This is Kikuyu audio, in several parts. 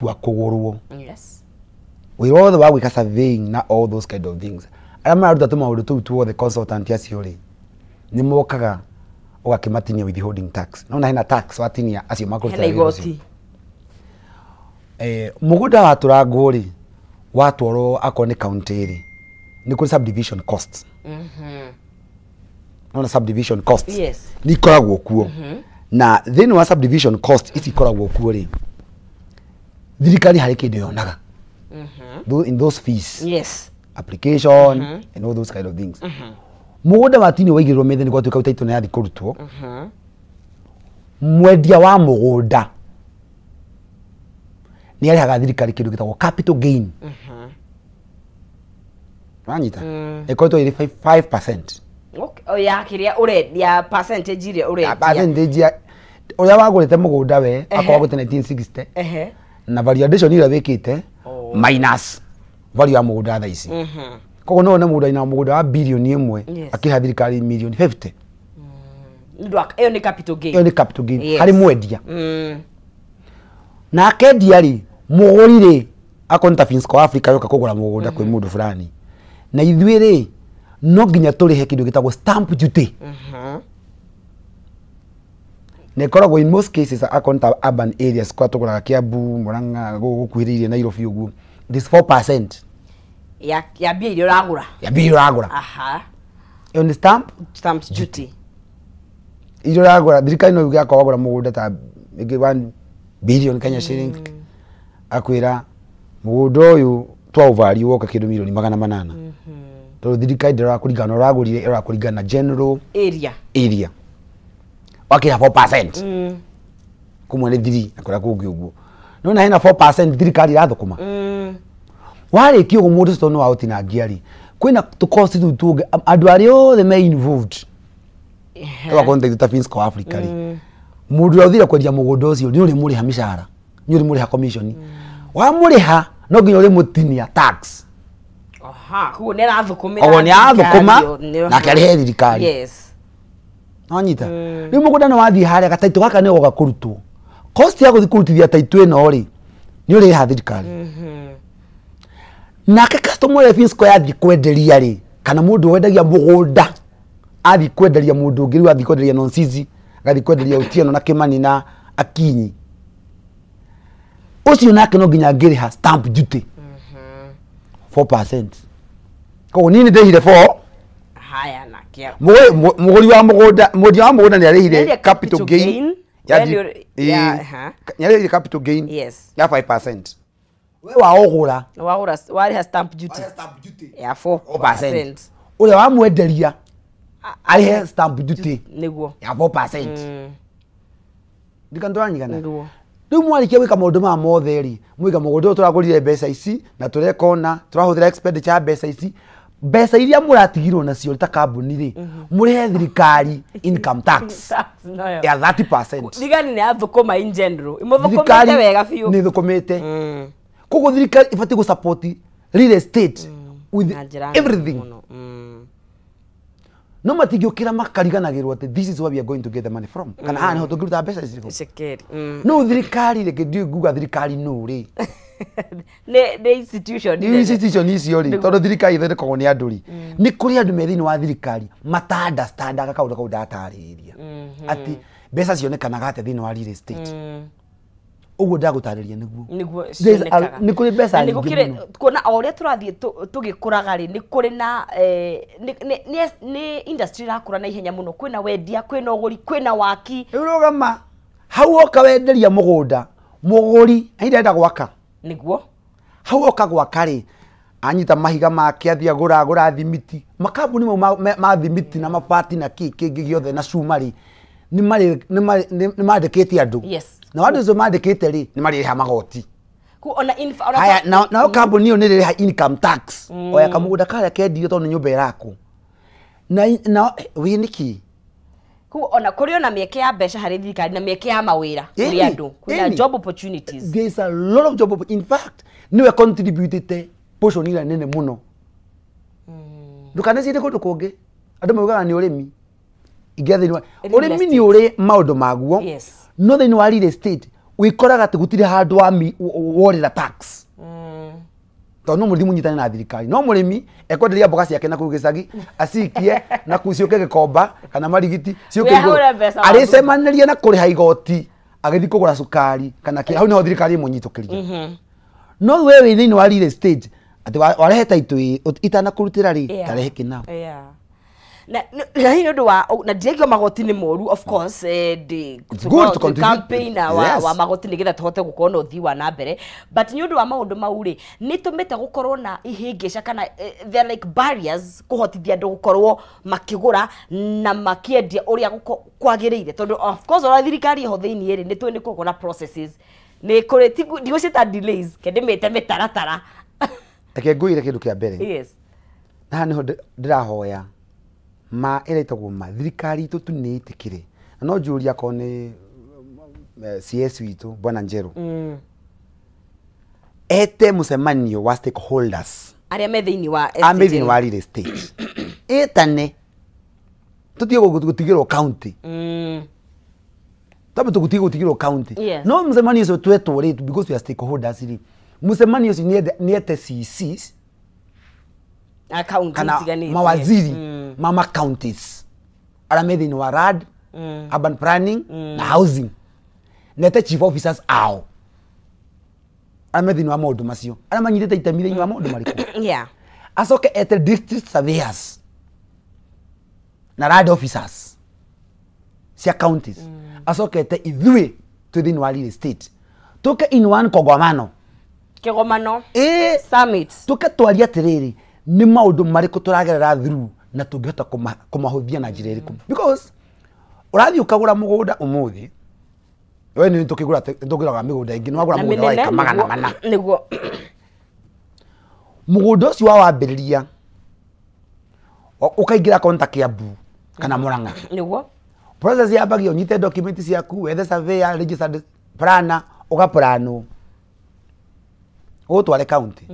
Wa kũgũrwo. Wĩra wothe wa gwĩka surveying na all those kind of things, arĩa mararuta tũmaũndũ tũu tuothe, consultant acio rĩ, nĩ mokaga ũgakĩmatinia withholding tax. Nona hena tax watinia acio makũruta Hena wĩra ũcio. Igoti. Mũgũnda watũrangwo rĩ, watwarwo akorwo nĩ county rĩ, nĩ kũrĩ subdivision costs. Nona subdivision costs nĩ ikoragwo kuo, na thĩinĩ wa subdivision cost ici ikoragwo kuo rĩ, thirikari harĩ kĩndũ yonaga in those fees, application and all those kind of things. Mũgũnda watinio waigĩrĩrwo metha nĩ gwatuĩka title nĩ yathi kũrutwo, mwendia wa mũgũnda nĩ arĩhaga thirikari kĩndũ gĩtagwo capital gain. Wanyita? Ĩkoretwo ĩrĩ 5%. Okay. Oh, ya kĩrĩa ũrendia, percentage iria ũrendia. Percentage ya ũrĩa wagũrĩte mũgũnda we, akorwo agũrĩte 1960, na value addition ĩrĩa wĩkĩte minus value ya mũgũnda thaa ici. Koguo no one mũgũnda na mũgũnda wa birioni 1 akĩrĩha thirikari mirioni 50. Nĩ ũndũ ĩyo nĩ capital gain. Ĩyo nĩ capital gain harĩ mwendia. Na akendia rĩ, mũgũri rĩ, akorwo nĩ ta Finsco Africa yoka kũgũra mũgũnda kwĩ mũndũ fulani, na ithuĩ rĩ, no nginya tũrĩhe kĩndũ gĩtagwo stamp duty, na ĩkoragwo in most cases, akorwo nĩ ta urban areas kũrĩa tũgũraga, Kiambu, Murang'a, gũkũ gũkuhĩrĩirie Nairobi ũguo, it is 4% Ya mbia iria ũragũra. Ya mbia iria ũragũra. Ĩyo nĩ stamp Stamp duty. Iria ũragũra. Thirikari no yuge akorwo wagũra mũgũnda ta ĩngĩ 1 billion Kenya shilling, akwĩra mũgũnda ũyũ twaũvalue woka kĩndũ mirioni 800, tondũ thirikari ndĩrora kũringana na ũragũrire, ĩrora kũringana na general area. Area wakĩra 4%, kũmwe nĩ 3 na kũrĩa kũngĩ ũguo. Nona hena 4% thirikari irathũkũma. Warĩkia ũguo, mũndũ ũcio tondũ nĩ waũtinangia rĩ, kwĩna tũkosti tũu tũngĩ andũ arĩa othe me involved. Tũgakorwo nĩ ta Finsco Africa rĩ, mũndũ ũrĩa ũthire kwendia mũgũnda ũcio nĩ ũrĩmũrĩha mĩcara, nĩ ũrĩmũrĩha commission. Wamũrĩha, no nginya ũrĩmũtinia tax. Koguo nĩ arathũkũmĩra Koguo nĩ arathũkũma thirikari, nake arĩhe thirikari. Nonyita? Rĩu mũgũnda nĩ wathiĩ harĩa, gataitũ gaka nĩ goka kũrutwo, cost ya gũthiĩ kũrutithia taitũ ĩno rĩ, nĩ ũrĩha thirikari. Nake customer ũrĩa Finsco yathiĩ kwenderia rĩ, kana mũndũ wendagia mũgũnda athiĩ kwenderia mũndũ ũngĩ, rĩu athiĩ kwenderia Nonsizi, agathiĩ kwenderia Otieno na Kimani na Akinyi, ũcio nake no nginya angĩrĩha stamp duty 4%. Koguo niĩ nĩ ndĩhire 4. Haya, nake Mũgũri wa mũgũnda, mwendia wa mũgũnda nĩ arĩhire Nĩ arĩhire capital capital gain gain. ya We ĩĩ, nĩ arĩhire capital gain ya 5%. We waũgũra, Wagũra, warĩha stamp duty ya 4%. 4%. Ũrĩa wamwenderia arĩhe stamp duty ya 4%. Ndika tũranyigana? Nĩguo. Rĩu mwarĩkia gwĩka maũndũ maya mothe rĩ, mwĩga mũgũnda ũyũ tũragũrire mbeca ici na tũreka ũna, tũrahũthĩra expenditure ya mbeca ici, mbeca iria mũratigirwo nacio ta kambuni rĩ, mũrĩhe thirikari income tax Tax nayo. ya 30%. Thigari nĩ yathũkũma in general, Thirikari ĩmũthũkũmĩte wega biũ. Nĩ ĩthũkũmĩte. Koguo thirikari ĩbatiĩ gũ support real estate with Na njĩra nene everything. mũno. No matingĩũkĩra makariganagĩrwo atĩ this is where we are going to get the money from, kana haha nĩho tũngĩruta mbeca ici from. Cekeri. No thirikari rĩngĩ ndiũĩ nguga thirikari nũ rĩ. Nĩ institution Nĩ nene. Institution icio rĩ, tondũ thirikari ithondekagwo nĩ andũ rĩ, nĩ kũrĩ andũ me thĩinĩ wa thirikari mata understandaga kaũndũ kau ndatarĩria, atĩ mbeca cionekanaga atĩa thĩinĩ wa real estate. Ũguo ndagũtarĩria nĩguo. Nĩguo cionekaga. Nĩ kũrĩ mbeca Na nĩ nyingĩ gũkĩrĩ mũno. Kuona o ũrĩa tũrathiĩ tũgĩkũraga rĩ, nĩ kũrĩ na nĩ industry irakũra na ihenya mũno. Kwĩna wendia, kwĩna ũgũri, kwĩna waki. Rĩu rũgama hau, woka wenderia mũgũnda mũgũri airenda gwaka. Hau oka gwaka rĩ, anyita mahiga make, athiĩ agũra agũra thimiti, makambuni mau ma thimiti na mabati na kĩ kĩngĩ gĩothe na cuma rĩ, nĩ mandĩkĩte andũ. Na andũ acio mandĩkĩte rĩ, nĩ marĩrĩha magoti. Ku ona ona Haya, nayo kambuni ĩyo nĩ ĩrĩrĩha income tax oya kamũgũnda karĩa kendirio, tondũ nĩ nyũmba ĩrakwo na wĩ nĩkĩ. Ku ona kũrĩ ona mĩeke ya mbeca harĩ thirikari na mĩeke ya mawĩra kũrĩ andũ, kwĩna job opportunities. There is a lot of job in fact, niwe contributed portion ĩrĩa nene mũno. Ndũkanecirie kũndũ kũngĩ, andũ maugaga nĩ ũrĩmi ingĩa thĩinĩ wa Real ũrĩmi nĩ estate. ũrĩ maũndũ maguo, no thĩinĩ wa real estate Wikoraga atĩ gũtirĩ handũ worĩra tax. Tondũ no mũrĩmi mũnyitane na thirikari, no mũrĩmi ekwenderia mboga ciake na kũu gĩcagi acikie na kũu ciũke Gĩkomba kana Marigiti ciũke Wĩhũre igũrũ, mbeca arĩcemanĩria na kũrĩha igoti agĩthiĩ kũgũra cukari kana kĩ, hau nĩho thirikari ĩmũnyitũkĩria. No we wĩ thĩinĩ wa real estate atĩ warehe title itanakũrutĩra rĩ, tarehe kĩna. Yeah. Na hihi nĩ ũndũ wa na ndiregio magoti nĩ moru, of course, ndi It's good to contribute. Campaign wa, Yes. wa magoti nĩgetha tũhote gũkorwo na ũthii wa na mbere, but nĩ ũndũ wa maũndũ mau rĩ, nĩ tũmĩte gũkorwo na ihĩngĩca kana they're like barriers kũhotithia andũ gũkorwo makĩgũra na makĩendia ũrĩa kwagĩrĩire, tondũ of course ona thirikari ĩho thĩiniĩ rĩ, nĩ tũĩ nĩ kũgũ na processes, nĩ kũrĩ ndigũciĩta delays, ke ndĩmĩte mĩtaratara. Reke ngwĩre kĩndũ kĩa mbere. Na haha nĩho ndĩrahoya ma ĩretagwo ma thirikari itũ tu nĩ ĩtĩkĩre, na no njũrie akorwo nĩ CS witũ Bwana Njeru ete mũcemanio wa stakeholders arĩa me thĩinĩ wa a me estate thĩinĩ ĩno. Wa real estate ĩtane tũtige gũtigĩrwo county, twambe tũtige gũtigĩrwo county. No mũcemanio ũcio twetwo rĩ, because we are stakeholders rĩ, mũcemanio ũcio nĩ ete CCs a county kana itiganĩte. mawaziri ma counties arĩa me thĩinĩ wa RAD, urban planning na housing, nete chief officers ao arĩa me thĩinĩ wa maũndũ macio, arĩa manyitĩte itemi thĩinĩ wa maũndũ marĩkũ. Acoke ete district surveyors na land officers cia counties, acoke ete ithuĩ twĩ thĩinĩ wa real estate, tũke in one kongomano. Kĩgomano. Ĩĩ. Summit. Tũke twarie atĩrĩrĩ, nĩ maũndũ marĩkũ tũragerera through na tũngĩhota kũmahũthia na njĩra ĩrĩkũ, because ũrathiĩ ũkagũra mũgũnda ũmũthĩ, we nĩ tũkĩgũra, tũgũraga mĩgũnda ĩngĩ, nĩ wagũra Na mũgũnda wa mĩnene, ĩka 400. Nĩguo. Mũgũnda ũcio wa wambĩrĩria ũkaingĩra konta Kiambu kana Murang'a, process yambagia ũnyite document ciaku, wethe surveyor, registered planner, ũgaplanwo ũgũtware county.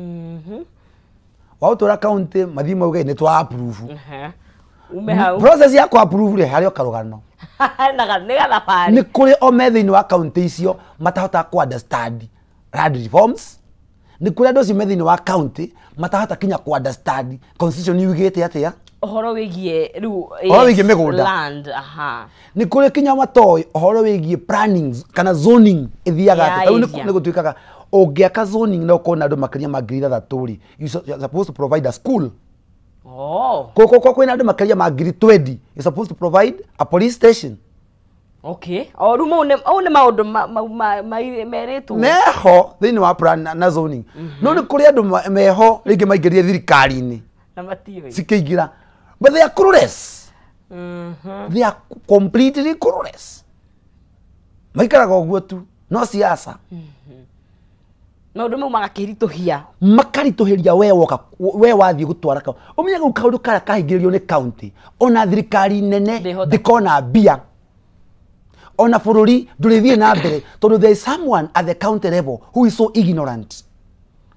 Waũtwara county, mathiĩ mauge nĩ twa approve. Ume hau. Process ya kũ approve rĩ, harĩ o karũgano. Nĩ gathabarĩ. Nĩ kũrĩ o me thĩinĩ wa county icio matahotaga kũ understand land reforms, nĩ kũrĩ andũ acio me thĩinĩ wa county matahota kinya kũ understand constitution yugĩte atĩa ũhoro wĩgiĩ rĩu. Ũhoro wĩgiĩ mĩgũnda. Land, aha. Nĩ kũrĩ kinya matoĩ ũhoro wĩgiĩ planning kana zoning ĩthiaga Ya atĩa. Tarĩu area. Nĩ gũtuĩkaga ũngĩaka zoning na ũkorwo na andũ makĩria ma 6000 rĩ, you are supposed to provide a school. Kũkũ kwĩna andũ makĩria ma 20,000, you supposed to provide a police station. Okay, o rĩu mau nĩ maũndũ merĩtwo. Meho thĩinĩ wa plan na zoning, no nĩ kũrĩ andũ meho rĩngĩ maingĩrire thirikari-inĩ na matiũĩ. cikĩingĩra, but they are clueless. They are completely clueless, maikaraga ũguo tu no siasa. Maũndũ mau magakĩritũhia. Makaritũhĩria we woka, we wathiĩ gũtwara ka ũmenye kau kaũndũ karĩa kahingĩrĩrio nĩ county, ona thirikari nene Ndĩhota. ndĩkona mbia, ona bũrũri ndũrĩthiĩ na mbere, tondũ there is someone at the county level who is so ignorant.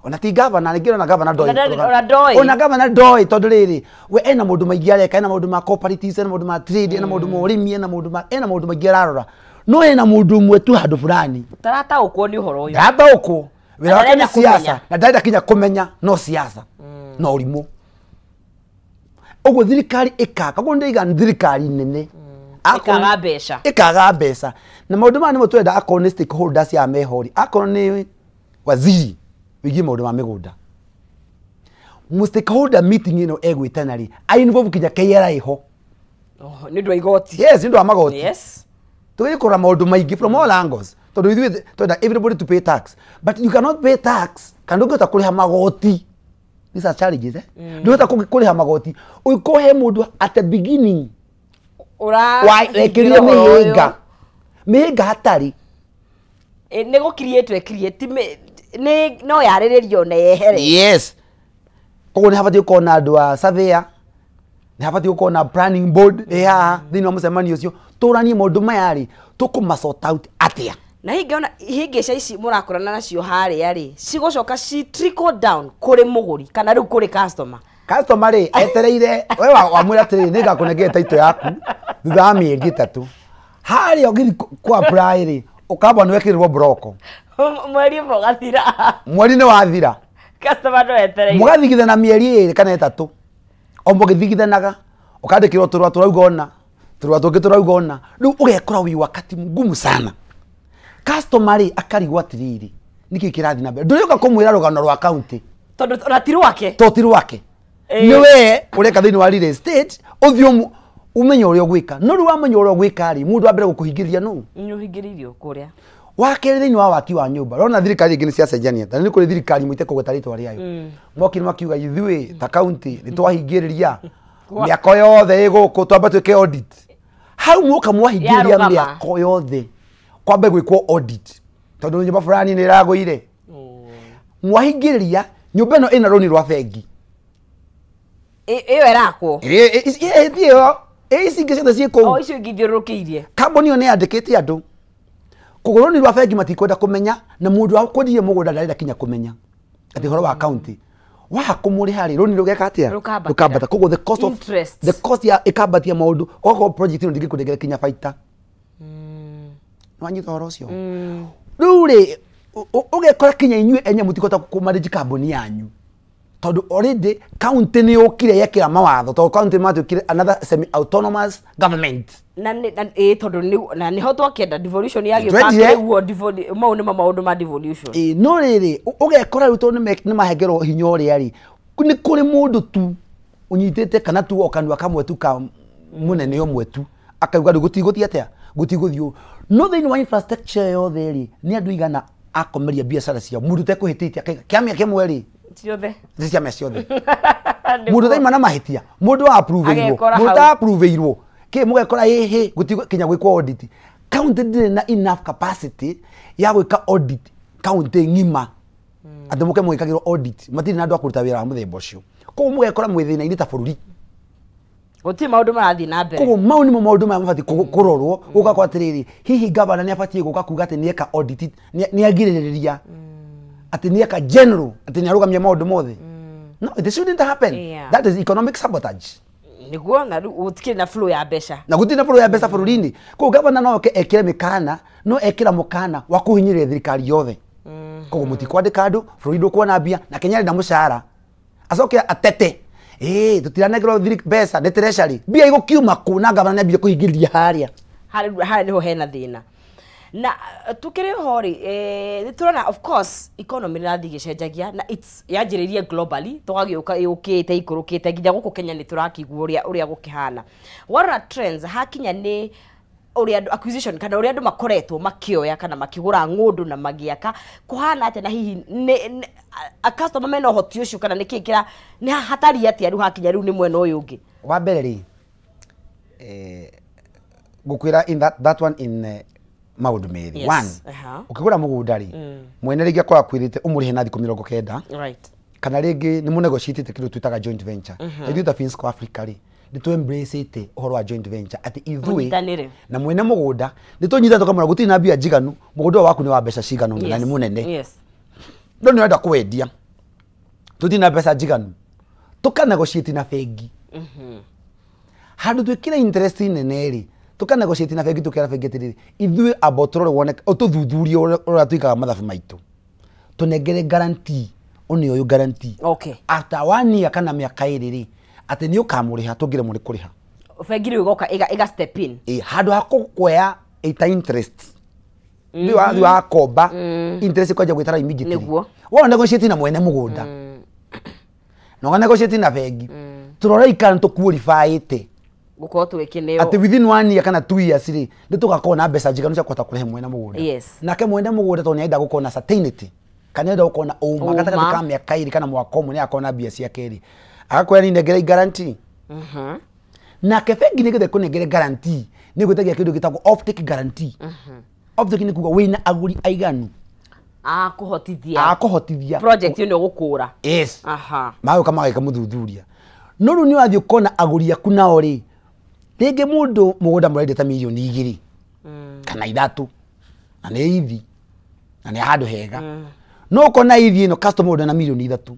Ona ti governor rĩngĩ, ona governor ndoĩ. Ona ndoĩ. Ona governor ndoĩ, tondũ rĩrĩ, we ena maũndũ maingĩ areka, ena maũndũ ma cooperatives, ena maũndũ ma trade, ena maũndũ ma ũrĩmi, ena maũndũ maingĩ ararora, no ena mũndũ ũmwe tu handũ fulani tarataũkwo nĩ ũhoro ũyũ. Ndataũkwo wĩra Na wake nĩ ndarenda kũmenya. siasa na ndarenda kinya kũmenya, no siasa na ũrimũ ũguo thirikari ĩkaka ũguo ndĩiga thirikari nene Ĩkaga mbeca. Ĩkaga mbeca, na maũndũ maya nĩmo twenda, akorwo nĩ stakeholders ya mehori, akorwo nĩ waziri wĩgiĩ maũndũ ma mĩgũnda, mu stakeholder meeting ĩno egwĩtana rĩ, a involve kinya KRA ho. Oh, nĩ ũndũ wa igoti. Yes, nĩ ũndũ wa magoti. Tũgĩthiĩ kũrora maũndũ maingĩ from all angles, tondũ ithuĩ twenda everybody to pay tax, but you cannot pay tax kana ndũngĩhota kũrĩha magoti. These are challenges, eh? Ndũngĩhota kũrĩha magoti ũngĩkorwo he mũndũ at the beginning Ũra wekĩrire mĩhĩnga, mĩhĩnga hatarĩ. Nĩ gũkiriĩtwo ĩkiriĩti nĩ no yarĩrĩrio na yehere. Yes, koguo nĩ habatiĩ gũkorwo na andũ a surveyor, nĩ habatiĩ gũkorwo na planning board ĩ haha thĩinĩ wa mũcemanio ũcio, tũranie maũndũ maya rĩ, tũkũma sort out atĩa. Na hingĩona ihĩngĩca ici mũrakorana nacio harĩa rĩ, cigũcoka ci trickle down kũrĩ mũgũri kana rĩu kũrĩ customer. Customer rĩ, etereire we wamwĩra atĩrĩrĩ, nĩ ngakũnengera title yaku thutha wa mĩeri 3, harĩa ũgĩthiĩ kũ apply rĩ, Ukamba nĩ wekĩrĩrwo broko. Mweri ũmwe ũgathira. Mweri nĩ wathira. Customer no etereire. Mũgathigithana mĩeri 2 kana 3. O mũgĩthigithanaga ũkandĩkĩrwo tũrũa tũrauga ona tũrũa tũngĩ tũrauga ona rĩu ũgekora wĩ wakati mgumu sana. Customer rĩ akarigwo atĩrĩrĩ nĩkĩ kĩrathiĩ na mbere, ndũrĩũka kũmwĩra rũgano rwa county tondũ ona ti rwake, to ti rwake, nĩ we ũreka thĩinĩ wa real estate ũthiĩ umenye ũrĩa ũgwĩka. No rĩu wamenya ũrĩa ũgwĩka rĩ, mũndũ wa mbere gũkũhingĩria nũ? Nĩ ũhingĩrĩirio kũrĩa. Wa kerĩ thĩinĩ wa waki wa nyũmba ũrona thirikari ingĩ nĩ ciacenjania, ta nĩ kũrĩ thirikari mũite kũgweta rĩtwa rĩayo, mokire makiuga ithuĩ ta county nĩ twahingĩrĩria mĩako yothe ĩ gũkũ, twamba twĩke audit. Hau mwoka mwahingĩrĩria mĩako yothe kwambe gwĩkwo audit tondũ nyũmba fulani nĩ ĩragũire. Mwahingĩrĩria nyũmba ĩno ĩna rũni rwa bengi ĩyo ĩrakwo ĩyo ici ingĩ ciothe ciĩ kũu, o icio ingĩ ithiũrũrũkĩirie. Kambuni ĩyo nĩ yandĩkĩte andũ koguo rũni rwa bengi matikwenda kũmenya, na mũndũ wa kwendirie mũgũnda ndarenda kinya kũmenya atĩ ũhoro wa county wa kũmũrĩha rĩ, rũni rũgeka atĩa? Rũkambata. Koguo the cost of the cost ya ĩkambatia maũndũ, okorwo project ĩno ndingĩkũnengera kinya baita. Nĩwanyita ũhoro ũcio? Rĩu rĩ ũgekora kinya inyuĩ enye mũtikũhota kũmanage kambuni yanyu tondũ already county nĩ yũkire yekĩra mawatho, tondũ county matuĩkire another semi autonomous government na tondũ na nĩho twakĩenda devolution yagĩũka kĩguo, mau nĩmo maũndũ ma devolution. No rĩrĩ ũgekora rĩu tondũ nĩ mahengerwo hinya ũrĩa rĩ, nĩ kũrĩ mũndũ tu ũnyitĩte kana tu o kanua kamwe tu ka mũnene ũmwe tu akauga rĩu gũtigũthiĩ atĩa, gũtigũthiĩ ũũ. No thĩinĩ wa infrastructure yothe rĩ, nĩ andũ igana akomeria biacara ciao, mũndũ ũtekũhĩtĩtie kĩamĩa kĩmwe rĩ ciothe nĩ ciamĩa ciothe, mũndũ ũtaima na mahĩtia, mũndũ wa approve-irwo, mũndũ ũta approve-irwo kĩ mũgekora ĩhĩ gũtikinya gwĩkwo audit. County ndĩrĩ na enough capacity ya gwĩka audit county ng'ima atĩ mũke mũgĩkagĩrwo audit, matirĩ na andũ a kũruta wĩra wa mũthemba ũcio. Koguo mũgekora mwĩ thĩna-inĩ ta bũrũri, gũtirĩ maũndũ marathiĩ na mbere. Koguo mau nĩmo maũndũ maya mabatiĩ kũrorwo, gũka kwa atĩrĩrĩ, hihi gavana nĩ abatiĩ gũka kuga atĩ nĩeka audit, nĩ agirĩrĩria atĩ nĩeka general atĩ nĩ arũgamia maũndũ mothe. No, it shouldn't happen. That is economic sabotage. Nĩguo, na rĩu gũtikĩrĩ na flow ya mbeca, na gũtirĩ na flow ya mbeca bũrũri-inĩ. Koguo gavana no oke ekĩre mĩkana, no ekĩra mũkana wa kũhinyĩrĩria thirikari yothe. Koguo mũtikwandĩka andũ, bũrũri ndũkuona mbia, na Kenya ĩrĩ na mũcara acoke atete tũtiranengerwo mbeca nĩ treasury, mbia igũkiuma kũ na gavana nĩambire kũhingĩrĩria harĩa harĩa nĩho hena thĩna. Na tukĩrĩ ho rĩ, nĩ tũrona of course economy nĩ ĩrathiĩ ĩgĩcenjagia na it's yanjĩrĩirie globally, tũgagĩũka ĩũkĩte ikũrũkĩte nginya gũkũ Kenya nĩ tũrakĩigua ũrĩa gũkĩhana. Warora trends hakinya nĩ ũrĩa andũ acquisition kana ũrĩa andũ makoretwo makĩoya kana makĩgũra ng'ũndũ na magĩaka kũhana atĩa, na hihi nĩ a customer mena ũhoti ũcio kana nĩkĩ kĩra nĩ hatari atĩa rĩu hakinya rĩu nĩ mwena ũyũ ũngĩ? Wa mbere rĩ, ngũkwĩra in that one in maũndũ merĩ. One, ũkĩgũra mũgũnda rĩ, mwene rĩngĩ akorwo akwĩrĩte ũmũrĩhe na thikũ 90, kana rĩngĩ nĩ mũnegotiatĩte kĩndũ twĩtaga joint venture. Ithuĩ ta Finsco Africa rĩ, nĩ tũ embrace-ĩte ũhoro wa joint venture atĩ ithuĩ na mwene mũgũnda nĩ tũnyitane tũkamwĩra gũtirĩ na mbia njiganu, mũgũnda ũyũ waku nĩ wa mbeca cigana ũna na nĩ mũnene, no nĩ ũrenda kũwendia, tũtirĩ na mbeca njiganu, tũkanegotiate na bengi. Handũ twĩkĩre interest nene rĩ, tũkanegotiate na bengi, tũkera bengi atĩrĩrĩ, ithuĩ amba ũtũrore wone, ũtũthuthurie ũrĩa twĩkaga mathabu maitũ, tũnengere guarantee, ũnĩ ũyũ guarantee. After 1 year kana mĩaka 2 rĩ, atĩ nĩ ũkamũrĩha tũngĩremwo nĩ kũrĩha. Bengi rĩu ĩgoka ĩga step in. Handũ ha kũkuoya ĩta interest, rĩu wathiĩ wakomba interest ĩkwanjia gwĩtara immediately. Wona negotiate na mwene mũgũnda na ũga negotiate na bengi, tũrorei kana tũqualify-ĩte gũkorwo tũgĩkĩneo atĩ within 1 year kana 2 years rĩ, nĩ tũgakorwo na mbeca njiganu cia kũhota kũrĩhe mwene mũgũnda. Nake mwene mũgũnda tondũ nĩarenda gũkorwo na certainty kana nĩarenda gũkorwo na ũma gatagatĩ ka mĩaka 2 kana mwaka ũmwe nĩagakorwo na mbia ciake rĩ, agakwĩra niĩ nengere guarantee. Nake bengi nĩgetha ĩkũnengere guarantee nĩ gwĩtagia kĩndũ gĩtagwo off-take guarantee. Off-take nĩ kuga wĩna agũri aiganu a kũhotithia project ĩno gũkũra. Yes. Magũka mageka mũthuthuria. No rĩu nĩ wathiĩ ũkona agũri aku nao rĩ, rĩngĩ mũndũ mũgũnda mũrendia ta mirioni 2 kana 3 na nĩ ithi na nĩ handũ hega, no ũkona ithi ĩno customer ũrenda na mirioni 3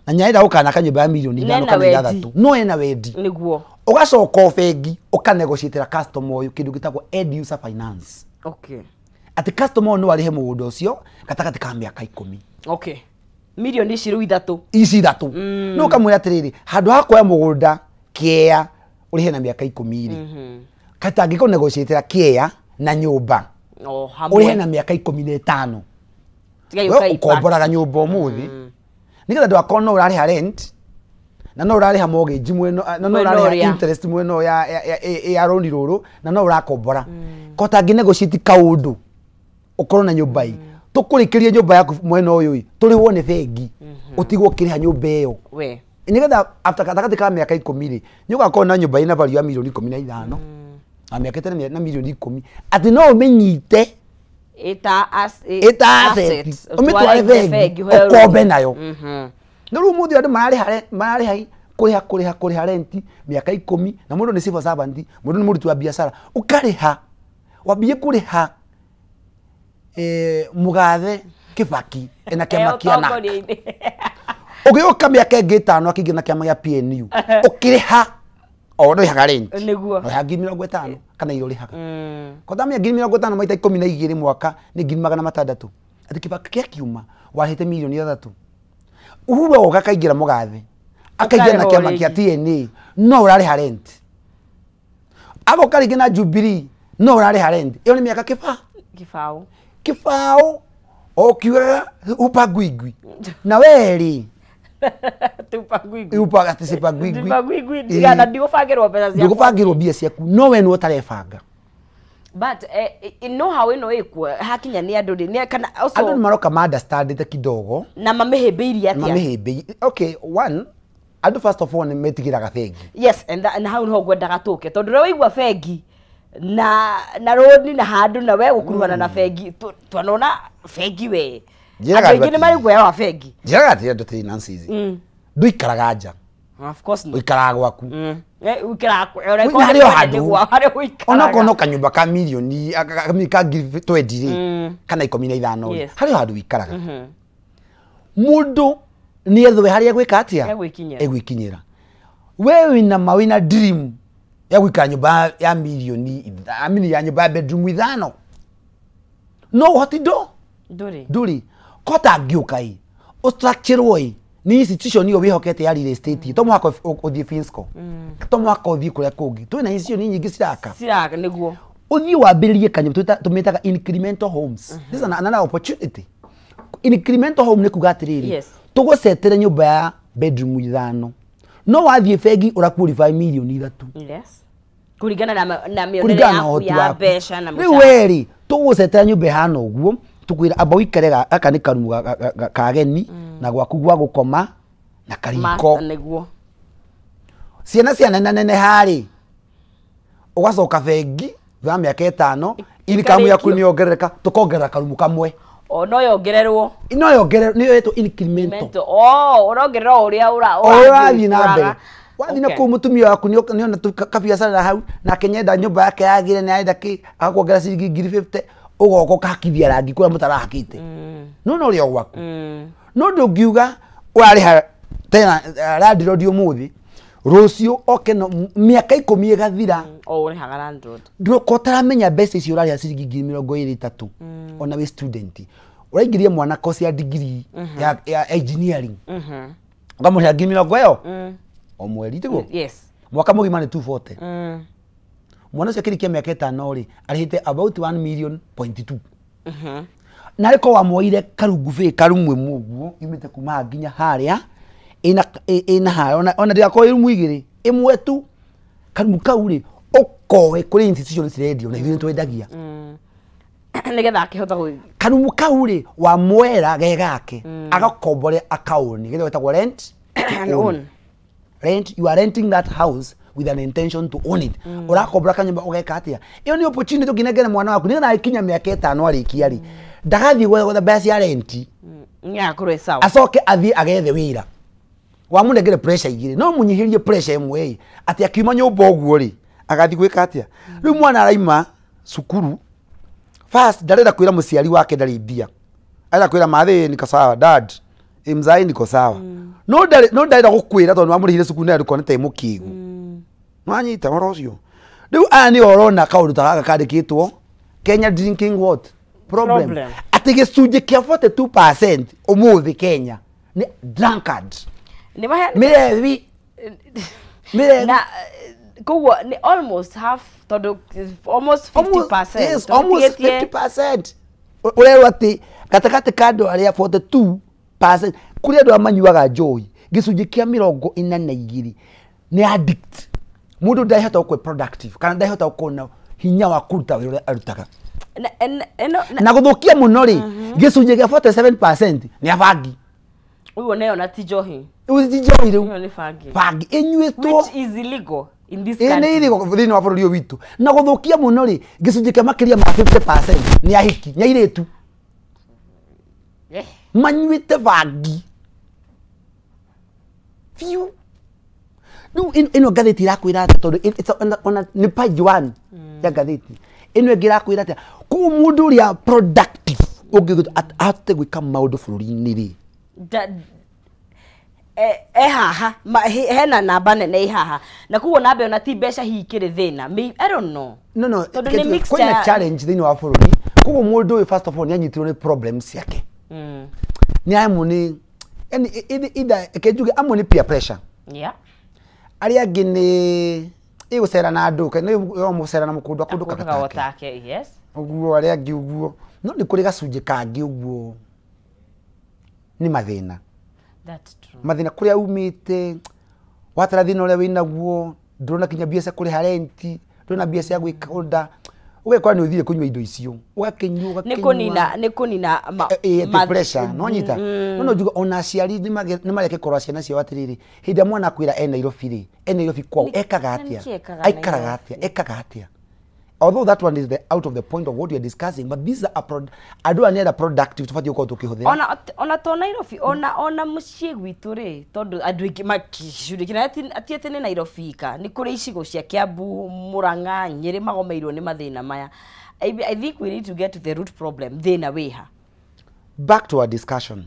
na nĩarenda gũkana kanyũmba ya mirioni 5 kana 6, no ena wendi nĩguo ũgacoka o bengi ũkanegotiatĩra customer ũyũ kĩndũ gĩtagwo end user finance. Atĩ customer no arĩhe mũgũnda ũcio gatagatĩ ka mĩaka 10. Okay. Milioni ici rĩu ithatũ. Ici ithatũ. No ũkamwĩra atĩrĩrĩ, handũ ha kuoya mũgũnda kĩea ũrĩhe na mĩaka 10 rĩ. Kata angĩkorwo negotiatĩra kĩea na nyũmba. O hamwe. Ũrĩhe na mĩaka 15. Tiga yũka Ũkomboraga nyũmba ũmũthĩ. Nĩgetha ndũgakorwo no ũrarĩha rent na no ũrarĩha mortgage mwena na no ũrarĩha interest mwena ya roni rũrũ na no ũrakombora. Ko tangĩ negotiate kaũndũ ũkorwo na nyũmba ĩ tũkũrĩkĩrie nyũmba yaku mwena ũyũ ĩ tũrĩhwo nĩ bengi ũtigwo ũkĩrĩha nyũmba ĩyo. We. Nĩgetha after gatagatĩ ka mĩaka 10 rĩ nĩ ũgakorwo na nyũmba ĩna value ya milioni 15 na mĩaka na milioni 10 atĩ no ũmĩnyite ĩta asset ũmĩtware bengi ũkombe nayo. No rĩu ũmũthĩ andũ mararĩha kũrĩha renti mĩaka 10 na mũndũ nĩ civil servant, mũndũ nĩ mũruti wa biacara ũkarĩha wambie kũrĩha Mũgathe Kibaki ena kĩama kĩa NARC. Ũgĩũka mĩaka ĩngĩ 5 akĩingĩ na kĩama gĩa PNU ũkĩrĩha o ũrĩhaga rent nĩguo ũrĩhaga ngiri 50 kana iria ũrĩhaga kothamia ngiri 50 maita 12 mwaka nĩ ngiri 600. Atĩ Kibaki kĩakiuma warĩhĩte milioni 3. Uhuru agoka akaingĩra Mũgathe akaingĩra na kĩama kĩa TNA no ũrarĩha rent. Agoka rĩngĩ na Jubilee no ũrarĩha rent. Ĩyo nĩ mĩaka kĩbaũ kĩbaũ o kiugaga upagwigwi na weri tupagwigwi upagwigwi tigana ndigũbangĩrwo mbeca ciaku ndũgũbangĩrwo mbia ciaku no we nĩwe ũtarebanga. But no how ĩno ĩkuo hakinya nĩ andũ rĩ kana also andũ nĩ maroka ma understand kidogo na mamĩhĩmbĩirie atĩa mamĩhĩmbĩirie. Okay, one andũ first of all nĩ metigĩraga bengi. Yes, and hau nĩho ngwendaga tũke tondũ rĩrĩa waigua bengi na rũni na handũ na we gũkuruhana na bengi twanona bengi we andũ aingĩ nĩ marĩ guoya wa bengi. Njĩraga atĩrĩ andũ atĩrĩ Nancy ici ndũikaraga nja. Of course not. Ũikaraga gwaku. Ũikaraga harĩ o handũ onokorwo no kanyũmba ka milioni ka ngiri 20 rĩ kana 15 rĩ harĩ o handũ ũikaraga. Mũndũ nĩ ethwe harĩa egwĩka atĩa egwĩkinyĩra. We wĩna ma wĩna dream ya gũikara nyũmba ya milioni ya nyũmba ya bedroom 5 no ũhoti ndũrĩ ko tangĩũka ĩ ũstructure ĩ nĩ institution ĩyo wĩhokete ya real estate to mũhaka ũthiĩ Finsco to mũhaka ũthiĩ kũrĩa kũngĩ twĩna institution nyingĩ ciraka nĩguo ũthiĩ wambĩrĩrie kanyũmba tũmĩtaga incremental homes. This is another opportunity. Incremental home nĩ kuga atĩrĩrĩ tũgũcetere nyũmba ya bedroom 5 no wathiĩ bengi ũraqualify milioni 3. Yes. Kũringana na mĩonere yaku ya mbeca na mũcara. Rĩu we rĩ tũgũcetera nyũmba ĩhana ũguo tũkwĩra amba ũikare gaka nĩ karumu ka ageni na gwaku gwa gũkoma na kariko. Nĩguo. Ciana cianenaneneha rĩ ũgacoka bengi thutha wa mĩaka 5 income yaku nĩ yongerereka tũkongerera karumu kamwe. O no yongererwo. No yongererwo nĩyo ĩtwo incremental. Oh, ũrongerera o ũrĩa ũrathiĩ na mbere. Wathiĩ na kũu mũtumia waku nĩona kabiacara hau nake nĩenda nyũmba yake yagĩre nĩ arenda kĩ agakuongerera ciringi ngiri 50 ũgoka ũkahakithia rangi kũrĩa mũtarahakĩte. No no ũrĩ o gwaku. No ndũngiuga ũrarĩha tena landlord ũmũthĩ rũciũ oke no mĩaka 10 ĩgathira o ũrĩhaga landlord. Ndũko ũtaramenya mbeca icio ũrarĩha ciringi ngiri 23 ona wĩ student ũraingĩria mwana course ya degree ya engineering ũkamũrĩha ngiri 20 ĩyo o mweri tiguo. Yes. Mwaka mũgima nĩ 240. Mwana ũcio akĩrĩkia mĩaka 5 rĩ arĩhĩte about 1.2 million. Na rĩko wamuoire karungu bĩ karumwe mũguo yumĩte kuma nginya harĩa ĩna harĩa ona ndĩgakorwo ĩ rumu igĩrĩ ĩmwe tu karumu kau rĩ ũkoe kũrĩ institution cirendio na ithuĩ nĩtwendagia nĩgetha akĩhota karumu kau rĩ wamwera ge gake agakombore akaoni getha wetagwo rent and own. Rent, you are renting that house with an intention to own it. Ũrakombora kanyũmba ũgeka atĩa ĩyo nĩ opportunity ũngĩnengera mwana waku nĩgetha agĩkinya mĩaka 5 arĩkia rĩ ndagathiĩ gwetha mbeca cia renti nĩakorwo sawa acoke athiĩ agethe wĩra wamũnengere pressure igĩrĩ no mũnyihĩrie pressure ĩmwe ĩ atĩ akiuma nyũmba ũguo rĩ agathiĩ gwĩka atĩa rĩu mwana araima cukuru first ndarenda kwĩra mũciari wake ndarĩ mbia arenda kwĩra mathĩ niko sawa dad mzai niko sawa no ndarenda gũkwĩra tondũ nĩwamũrĩhire cukuru na ndũkone ta ĩ mũkĩgu nĩwanyita ũhoro ũcio rĩu aya nĩ ũrona kaũndũ ta gaka kandĩkĩtwo Kenya drinking what Problem. Atĩ gĩcunjĩ kĩa 42% ũmũthĩ Kenya nĩ drunkard. Nĩ mahe Mĩrebi. Mĩrebi. Na koguo nĩ almost half, tondũ almost 50%. Yes, almost 50%. Ũrerwo atĩ gatagatĩ ka andũ arĩa 42% kũrĩ andũ arĩa manyuaga njohi, gĩcunjĩ kĩa 42 nĩ addict. Mũndũ ndahota gũkorwo productive kana ndahota gũkorwo na hinya wa kũruta wĩra ũrĩa arutaga. Na gũthũkia mũno rĩ, gĩcunjĩ kĩa 47% nĩ abangi. Ũguo nayo na ti njohi. Ũyũ ti njohi rĩu. Ĩyo nĩ bangi. Bangi ĩnyuĩtwo. Which is illegal in this Ĩ nĩ country. illegal thĩinĩ wa bũrũri ũyũ witũ. Na gũthũkia mũno rĩ, gĩcunjĩ kĩa makĩria ma 50% nĩ ahiki, nĩ airĩtu. Manyuĩte bangi biũ. Rĩu ĩno ngathĩti ĩrakwĩra atĩa, tondũ ona nĩ page 1 ya ngathĩti ĩno ĩngĩ ĩrakwĩra atĩa. Koguo mũndũ ũrĩa productive ũngĩgũtua ahote gwĩka maũndũ bũrũri-inĩ rĩ, E haha hena namba nene ĩ haha, na koguo namba ĩyo na ti mbeca hihi ikĩrĩ thĩna. I don't know. No, Tondũ nĩ mixture kwĩna challenge thĩinĩ wa bũrũri. Koguo mũndũ ũyũ first of all nĩ anyitirwo nĩ problems ciake. Nĩ amwe nĩ yani either reke njuge amwe nĩ peer pressure. Arĩa angĩ nĩ ĩgũcera na andũ, nĩ mũcera na mũkũndũ akũndũ Akũndũ kagatake. Kagotake, yes. Ũguo arĩa angĩ ũguo. No nĩ kũrĩ gacunjĩ kangĩ ũguo nĩ mathĩna. That's true. Mathĩna kũrĩa umĩte, watara thĩna ũrĩa wĩnaguo, ndũrona kinya mbia cia kũrĩha renti, ndũrona mbia cia gwĩka order, ũgekora nĩ ũthire kũnyua indo icio, ũgakĩnyua, Nĩ ũgakĩnyua. kũnina Ĩ pressure, no nyita. No njuga ona aciari nĩ mareke korwo ciana ciao atĩrĩrĩ, hĩndĩ ĩrĩa mwana akwĩra e Nairobi rĩ, e Nairobi kwao, ekaga Na atĩa? nĩkĩ ekaga Aikaraga Nairobi? atĩa? Ekaga atĩa? Although that one is the out of the point of what we are discussing, but these are andũ aya nĩ arĩa productive tũbatiĩ gũkorwo tũkĩhũthĩra. Ona to Nairobi, ona mũciĩ gwitũ rĩ, tondũ andũ aingĩ makicunjĩ kĩnene ti atĩ nĩ Nairobi ika, nĩ kũrĩ icigo cia Kiambu, Murang'a, Nyĩrĩ magomeirwo nĩ mathĩna maya. I think we need to get to the root problem, thĩna wĩha. Back to our discussion.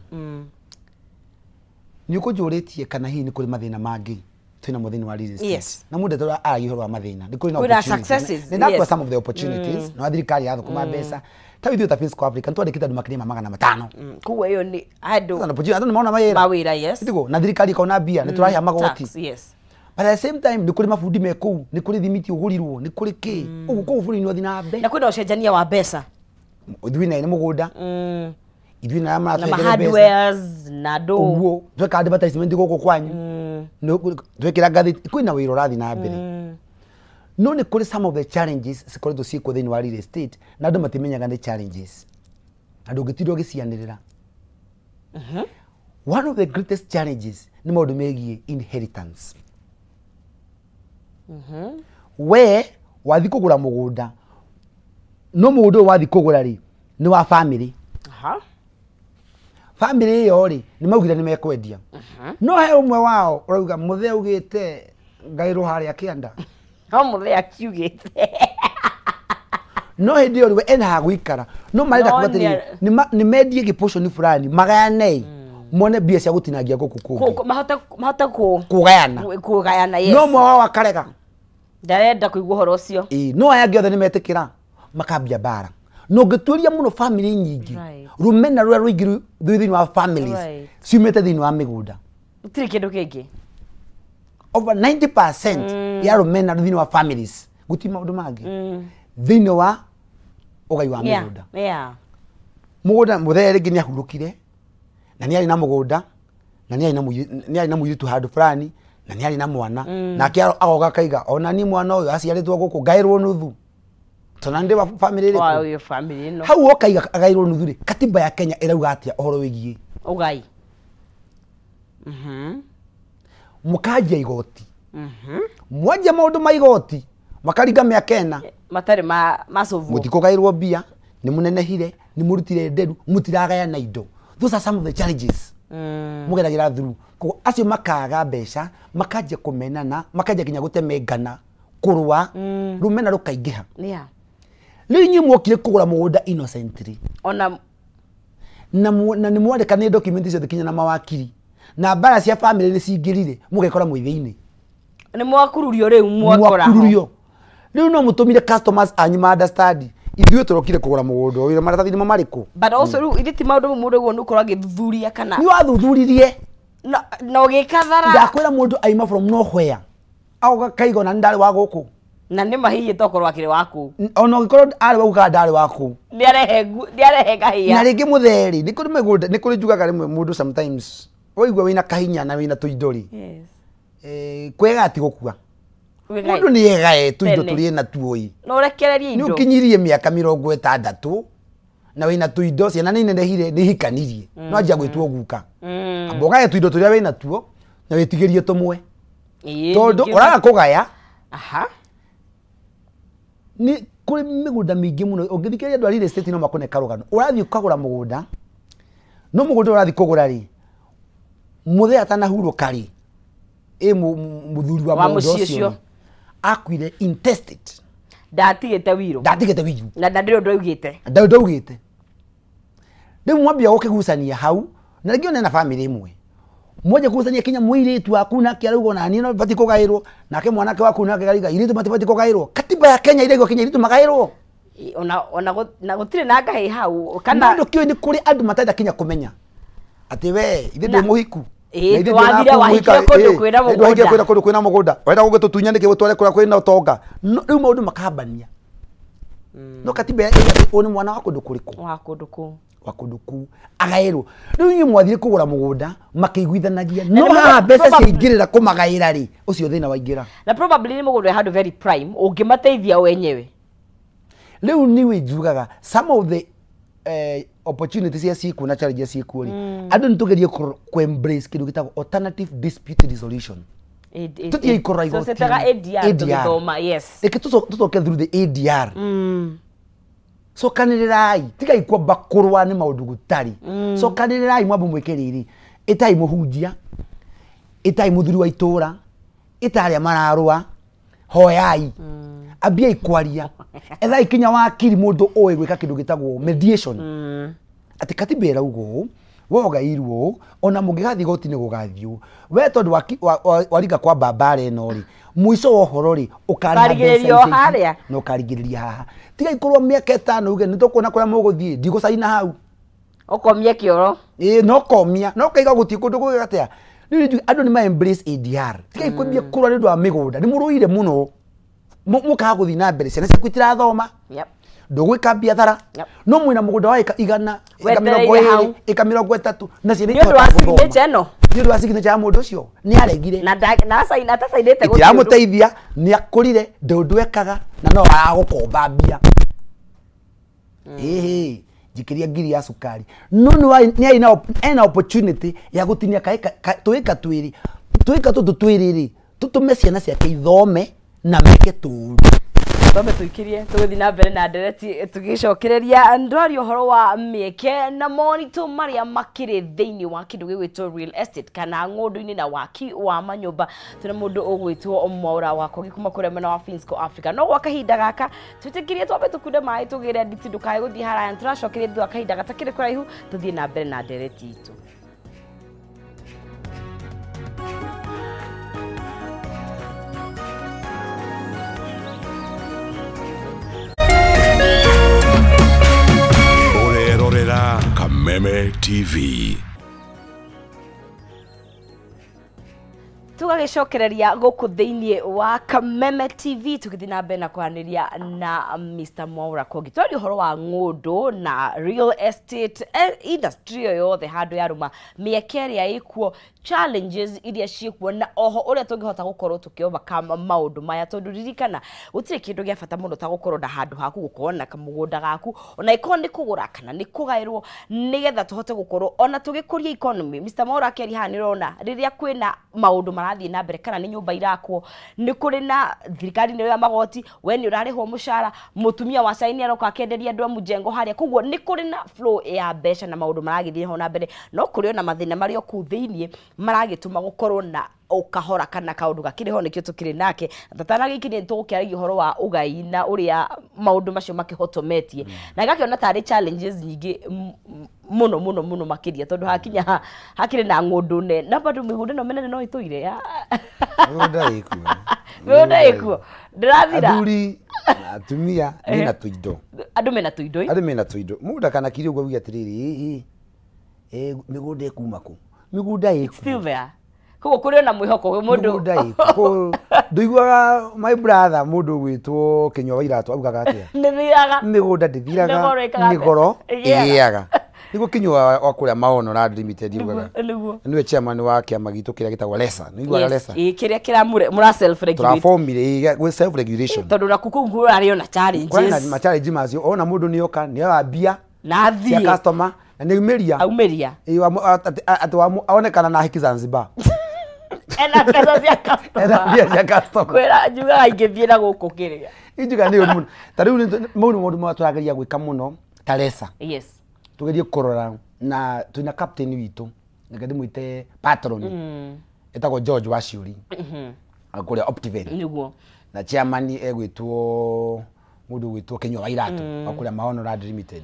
Nĩ ũkũnjũrĩtie kana hihi nĩ kũrĩ mathĩna mangĩ twĩna mo thĩinĩ wa real estate. Yes. Na mũndũ atũra aragia ũhoro wa mathĩna. Nĩ kũrĩ na Kwĩna opportunities. successes, Nĩ ndakua yes. some of the opportunities. Na thirikari yathũkũma mbeca. Ta ithuĩ ta Fiscal Africa nĩ twandĩkĩte andũ makĩria ma 500. Koguo ĩyo nĩ andũ That's an opportunity. Andũ nĩ mona mawĩra. Mawĩra, yes. Tiguo, na thirikari ĩkona mbia, nĩ tũrarĩha magoti. Tax, yes. But at the same time nĩ kũrĩ mabundi me kũu, nĩ kũrĩ thimiti ũgũrirwo, nĩ kũrĩ kĩ. Ũguo kũu bũrũri nĩ ũrathiĩ na mbere. Na kwĩna ũcenjania wa mbeca. Ithuĩ na ene mũgũnda. Ithuĩ na arĩa Na maratũhengere mbeca. hardwares na ndũ. Ũguo tweka advertisement gũkũ kwanyu. Twekĩra ngathĩti, kwĩna wĩra ũrathiĩ na mbere. No nĩ kũrĩ some of the challenges cikoretwo ciĩkuo thĩinĩ wa real estate na andũ matimenyaga nĩ challenges. Na ndũngĩtinda ũgĩcianĩrĩra. One of the greatest challenges nĩ maũndũ megiĩ inheritance. We wathiĩ kũgũra mũgũnda, no mũgũnda ũyũ wathiĩ kũgũra rĩ nĩ wa family. Family ĩyo rĩ nĩ maugire nĩ mekwendia. No he ũmwe wao ũrauga mũthee augĩte ngaĩrwo harĩa kĩanda. No mũthee akiugĩte. No hĩndĩ ĩyo rĩ we ena ha gũikara. No marenda No kuga atĩrĩrĩ, nĩ mendie gĩportion fulani magayane mone mbia cia gũtinangia gũkũ kũngĩ. Mahote Kũgayana. Kũgayana, yes. No ũmwe wao akarega. Ndarenda kũigua ũhoro ũcio. Ĩĩ, no aya angĩ othe nĩ metĩkĩra makambia mbara. Na ũngĩtuĩria mũno family nyingĩ, rũmena rũrĩa rũingĩ rwĩ thĩinĩ wa families ciumĩte thĩinĩ wa mĩgũnda. Gũtirĩ kĩndũ kĩngĩ. Over 90% ya rũmena thĩinĩ wa families gũtirĩ maũndũ mangĩ thĩinĩ wa ũgai wa mĩgũnda. Mũgũnda mũthee rĩngĩ nĩ ahurũkire na nĩ arĩ na mũgũnda na nĩ arĩ na mũirĩtu handũ fulani na nĩ arĩ na mwana. Nake agoka akaiga ona niĩ mwana ũyũ aciarĩtwo gũkũ ngaĩrwo nuthu. Tondũ ndĩ wa family ĩrĩkũ? Wa ũyũ family ĩno. Hau ũkaiga agaĩrwo nuthu rĩ, katiba ya Kenya ĩrauga atĩa ũhoro wĩgiĩ ũgai? Mũkanjia igoti. Mwanjia maũndũ ma igoti makaringa mĩaka ĩna. Matarĩ macũvwo. Mũtikũgaĩrwo mbia, nĩ mũnenehire, nĩ mũrutire nderu, mũtiragayana indo. Those are some of the challenges. Mũgeragĩra through. Koguo acio makaga mbeca, makanjia kũmenana, makanjia nginya gũtemengana, kũrũa, rũmena rũkaingĩha. Rĩu inyuĩ mwokire kũgũra mũgũnda innocently. Ona na nĩ mwandĩkanire document ciothe kinya na mawakiri. Na mbara cia family nĩ cingĩrire, mũgekora mwĩ thĩinĩ. Nĩ mwakururio rĩu mwakora ho. Mwakururio. Rĩu no mũtũmire customers anyu ma understand. Ithuĩ tũrokire kũgũra mũgũnda ũyũ maratathi nĩ marĩkũ? But also rĩu ithe ti maũndũ mũndũ ũguo nĩ ũkorwo agĩthuthuria kana nĩ wathuthuririe na ũgĩkathara. Ndakwĩra mũndũ aima from nowhere agoka kaiga ona nĩ ndarĩ wa gũkũ. Na nĩ mahihi tokorwo akĩrĩ wa kũu. Ona ũngĩkorwo arĩ wa gũkũ kana ndarĩ wa kũu. Nĩ arehe kahĩa. Na rĩngĩ mũtheri nĩ kũrĩ mĩgũnda, nĩ kũrĩ njugaga rĩmwe mũndũ sometimes waigua wĩna kahinya na wĩna tũindo rĩ, kwega ti gũkua. Mũndũ nĩ egae tũindo Tene. tũrĩ natuo ĩ. No ũrekererie Nĩ indo. ũkinyirie mĩaka 60 na wĩna tũindo, ciana nĩ inenehire, nĩ ihikanirie, no anjia gwĩtwo guka. Amba ũgae tũindo tũrĩa wĩna tuo na wĩtigĩrie tũmwe tondũ ũraga kũgaya. Nĩ kũrĩ mĩgũnda mĩingĩ mũno ũngĩthikĩrĩria andũ a real estate no makũne karũgano. Ũrathiĩ ũkagũra mũgũnda, no mũgũnda ũyũ ũrathiĩ kũgũra rĩ, mũthee atanahurũka rĩ, ĩ mũthuri wa Wa mũgũnda mũciĩ ũcio ũcio. rĩ, akuire intestate. Ndatigĩte wiro. Ndatigĩte wiru. Na ndĩrĩ ũndũ augĩte. Ndaugĩte. Rĩu mwambia gũkĩgucania hau na rĩngĩ ona na bamĩrĩ ĩmwe, mwanjia kũgucania kinya mũirĩtu waku nake arauga ona niĩ no batiĩ kũgaĩrwo, nake mwanake waku nake arauga irĩtu matibatiĩ kũgaĩrwo. Katiba ya Kenya iraigua kinya irĩtu magaĩrwo. Ona gũtirĩ na ngahĩ hau kana kana ndũ kĩũĩ nĩ kũrĩ andũ matarenda kinya kũmenya atĩ we ithe Na- ndĩ mũhiku. Ĩĩ, Na ithe wathire ndĩ wahikire kũndũ kwĩna wahikire mũgũnda. kwĩna kũndũ kwĩna mũgũnda, ũrenda gũgĩtũtunya nĩkĩ ũtware kũrĩa kwĩna ũtonga? No, rĩu maũndũ makambania, no katiba ĩrĩa atĩ ũyũ nĩ mwana wa kũndũ kũrĩkũ, wa kũndũ kũu, wa kũndũ kũu agaĩrwo. Rĩu inyuĩ mwathire kũgũra mũgũnda makĩiguithanagia, Na no nĩ haha mbeca ciaingĩrĩra kũmagaĩra rĩ, ũcio thĩna waingĩra. Na probably nĩ mũgũnda wĩ handũ very prime ũngĩmateithia wenyewe. Rĩu niĩ njugaga some of the opportunities iria ciĩkuo na challenges ciĩkuo rĩ, andũ nĩ tũgerie kũ embrace kĩndũ gĩtagwo alternative dispute resolution. Tũtige ikorora So igoti-inĩ. citaga ADR ADR. tũgĩthoma, yes. Reke tũcoke through the ADR. Cokanĩrĩrai, tigai kwamba kũrũa nĩ maũndũ gũtarĩ. Cokanĩrĩrai, mwambe mwĩke rĩrĩ, ĩtai mũhunjia, ĩtai mũthuri wa itũra, ĩta arĩa mararũa, hoyai, ambiai kwaria, ethai kinya wakiri, mũndũ ũĩ gwĩka kĩndũ gĩtagwo mediation, atĩ katiba ĩrauga ũũ, we ũgairwo ũũ, ona mũngĩgathiĩ igoti-inĩ gũgathiĩ ũũ, we tondũ waringa kwa mbambara ĩno rĩ, mũico wa ũhoro rĩ, ũkarĩha mbeca Ũkarigĩrĩria o ici harĩa. Na ũkarigĩrĩria haha. Tiga ikorwo mĩaka 5 uge nĩ tũkuona kũrĩa mũgũthiĩ, ndigũcaina hau. Ũkomie kĩoro. Ĩĩ, no komia no kaiga gũtiĩ kũndũ kũgĩ atĩa. Rĩu njuge andũ nĩ ma embrace ADR, tiga ikwambia kũrũa nĩ ũndũ wa mĩgũnda. Nĩ mũrũire mũno, mũkaga gũthiĩ na mbere, ciana ciaku itirathoma, ndũgwĩka biathara, no mwĩna mũgũnda wa ĩka 100, ĩka Wetereire 20, hau. ĩka 30, na ciana Nĩ ũndũ wa itihotaga gũthoma. signature ĩno. Nĩ ũndũ wa signature ya mũndũ ũcio nĩ aregire. Na atacainĩte gũtirĩ ũndũ. Itiramũteithia, nĩ akũrire, ndĩ ũndũ ekaga na no aragũkomba mbia, ĩhĩ njikĩria ngiri ya cukari, no nĩ arĩ na ena opportunity ya gũtinia tũĩka twĩrĩ, tũĩka tũtũ twĩrĩ rĩ, tũtũme ciana ciake ithome na meke tũũru. Twambe tũikirie, tũgũthiĩ na mbere na ndereti tũgĩcokereria ndwaria ũhoro wa mĩeke na moritũ marĩa makĩrĩ thĩinĩ wa kĩndũ gĩgwĩtwo real estate kana ng'ũndũ-inĩ na waki wa manyũmba. Tũna mũndũ ũgwĩtwo Mwaura Wakogi kuma kũrĩa mwena wa Finsco Africa. No gwa kahinda gaka twĩtĩkirie twambe tũkunde maĩ tũgĩre nditi, ndũkae gũthiĩ haraya. Tũracokeria thutha wa kahinda gatakĩrĩ kũraihu, tũthiĩ na mbere na ndereti itũ. Ũrerorera Kameme TV. Tũgagĩcokereria gũkũ thĩinĩ wa Kameme TV tũgĩthiĩ na mbere na kwaranĩria na Mr. Mwaura Kogi. Twaria ũhoro wa ng'ũndũ na real estate industry ĩyo yothe handũ yarũma, mĩeke ĩrĩa ĩkuo, challenges iria ciĩkuo, na oho ũrĩa tũngĩhota gũkorwo tũkĩ overcome maũndũ maya, tondũ ririkana gũtirĩ kĩndũ gĩa bata mũno ta gũkorwo na handũ haku, gũkorwo na kamũgũnda gaku, ona ĩkorwo nĩ kũgũra kana nĩ kũgaĩrwo, nĩgetha tũhote gũkorwo ona tũgĩkũria economy. Mr. Mwaura akĩaria haha, nĩũrona rĩrĩa kwĩna maũndũ marathiĩ na mbere kana nĩ nyũmba irakwo, nĩ kũrĩ na thirikari nĩ ya magoti, we nĩ ũrarĩhwo mũcara, mũtumia wa cai nĩ aroka akenderia andũ a mũjengo harĩa, koguo nĩ kũrĩ na flow ya mbeca na maũndũ maragĩthiĩ ho na mbere. No kũrĩ ona mathĩna marĩa o kũu thĩiniĩ maragĩtũma gũkorwo na o kahora kana kaundu gakiri ho nikio tukiri nake tatana giki ni tugukiaragia uhoro wa ugai na uria maundu macio makihotometie na gakiona tari challenges nyingi muno muno muno makiria tondu hakinya hakiri na ng'undu ne na bado migunda no menene no ituire ya migunda ikuo migunda ikuo ndirathira athuri na atumia mena tuindo andu mena tuindo andu mena tuindo munda kana kiri uguo uge atiriri migunda ikuma ku migunda ikuo still there koguo kuri ona mwihoko mundu migunda ikuo nduiguaga my brother mundu gwitwo Kinyua wa Iratu augaga atia nithiraga migunda ndithiraga migoro igiaga niguo Kinyua wa kuria Maono Land Limited ugaga niguo niwe chairman wa kiama gitu kiria gitagwo Lesa niguo Lesa ii kiria kira mura self regulate turaformire gwe self regulation tondu na kuku ngurari ona challenges kwani ma challenge macio ona mundu nioka ni ambia na thie cia customer na ni umiria aumiria ati aonekana na hiki Zanzibar ena pesa cia customer ena mbia cia customer kwira njugaga ingithie na guku kiria injuga ni muno ta riu mau maundu ma turageria gwika muno ta Lesa yes tugerie kurora na twina captain witu reke ndimwite patron etagwo George Waciuri kuria Optiven niguo na chairman egwitwo mundu gwitwo Kinyua wa Iratu wa kuria Maono Land Limited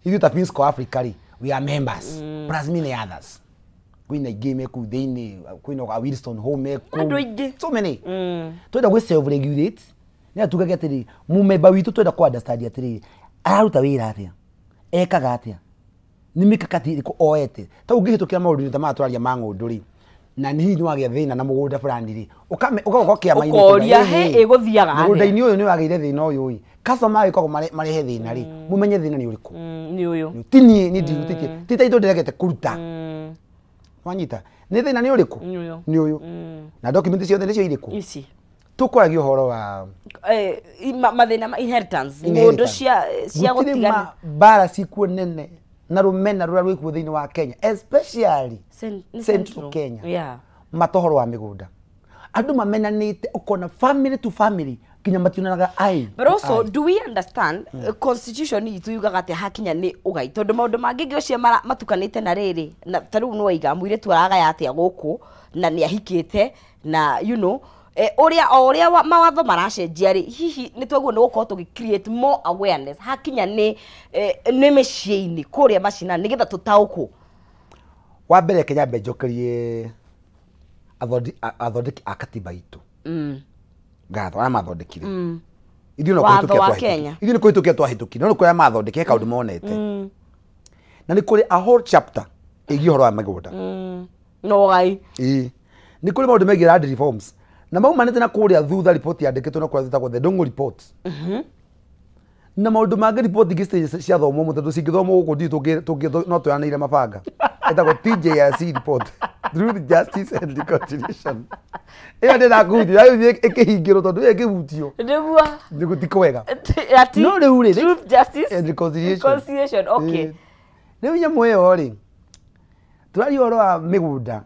ithuĩ ta Pinsco Africa ri we are members plus many others kwina ingĩ me kũu thĩinĩ kwina a Wilson Home me kũu andũ aingĩ so many twenda gwĩ self regulate nĩ tugage atĩrĩ mumemba witũ twenda kũ understand atĩrĩ araruta wĩra atĩa ekaga atĩa nĩ mikakati ĩrĩkũ oete ta ũngĩhĩtũkĩra maũndũ-inĩ ta maya tũraria ma ng'ũndũ rĩ na nĩ hihi nĩ wagĩa thĩna na mũgũnda fulani rĩ ũgoka kĩama-inĩ ũkoria he ĩgũthiaga atĩa mũgũnda-inĩ ũyũ nĩ wagĩire thĩna ũyũ ĩ customer agĩkoragwo marehe thĩna rĩ mũmenye thĩna nĩ ũrĩkũ nĩ ũyũ ti niĩ niĩ ndirutĩtie ti ta itũ ndĩregete kũruta wanyita nĩ thĩna nĩ ũrĩkũ nĩ ũyũ na document ciothe nĩcio irĩkũ ici tũkwaragia ũhoro wa mathĩna ma inheritance ng'ũndũ cia gũtigana mbara cikuo nene na rũmena rũrĩa rwĩkuo thĩinĩ wa Kenya especially Central Kenya yeah matohoro wa mĩgũnda andũ mamenanĩte ũkona family to family kinya mationanaga ai but also do we understand constitution itu yugaga atia hakinya ni ugai tondu maundu mangi ngiocia matukanite na riri na ta riu no iga muiretu aragaya atia guku na ni ahikite na you know uria o uria mawatho maracenjia ri hihi ni twaguo ni gukorwo tugi create more awareness hakinya ni ni miciini kuria macina nigetha tutaukwo wa mbere Kenya mbe njokerie athondeki a katiba itu ngatho arĩa mathondekire ithuĩ no kũhĩtũkia twahĩtũkire ithuĩ nĩ kũhĩtũkia twahĩtũkire no nĩ kũrĩ arĩa mathondekire kaũndũ monete na nĩ kũrĩ a whole chapter ĩgiĩ ũhoro wa mĩgũnda no gai ĩĩ nĩ kũrĩ maũndũ megiĩ land reforms na maumanĩte na kũrĩa thutha report yandĩkĩtwo na kũrĩa thutha the Ndung'u report na maũndũ mangĩ report ingĩ ciathomwo mũno tondũ cingĩthomwo gũkũ ndiũ no tũyanĩire mabanga ĩtagwo TJRC report Truth, Justice and Reconciliation ĩyo ndĩrakuhutia rĩu ĩkĩhingĩrwo tondũ ĩyo ĩkĩhutio nĩguo nĩguo ti kwega no rĩu rĩ Truth, Justice and Reconciliation Reconciliation okay rĩu nyamũ ĩyo rĩ tũraria ũhoro wa mĩgũnda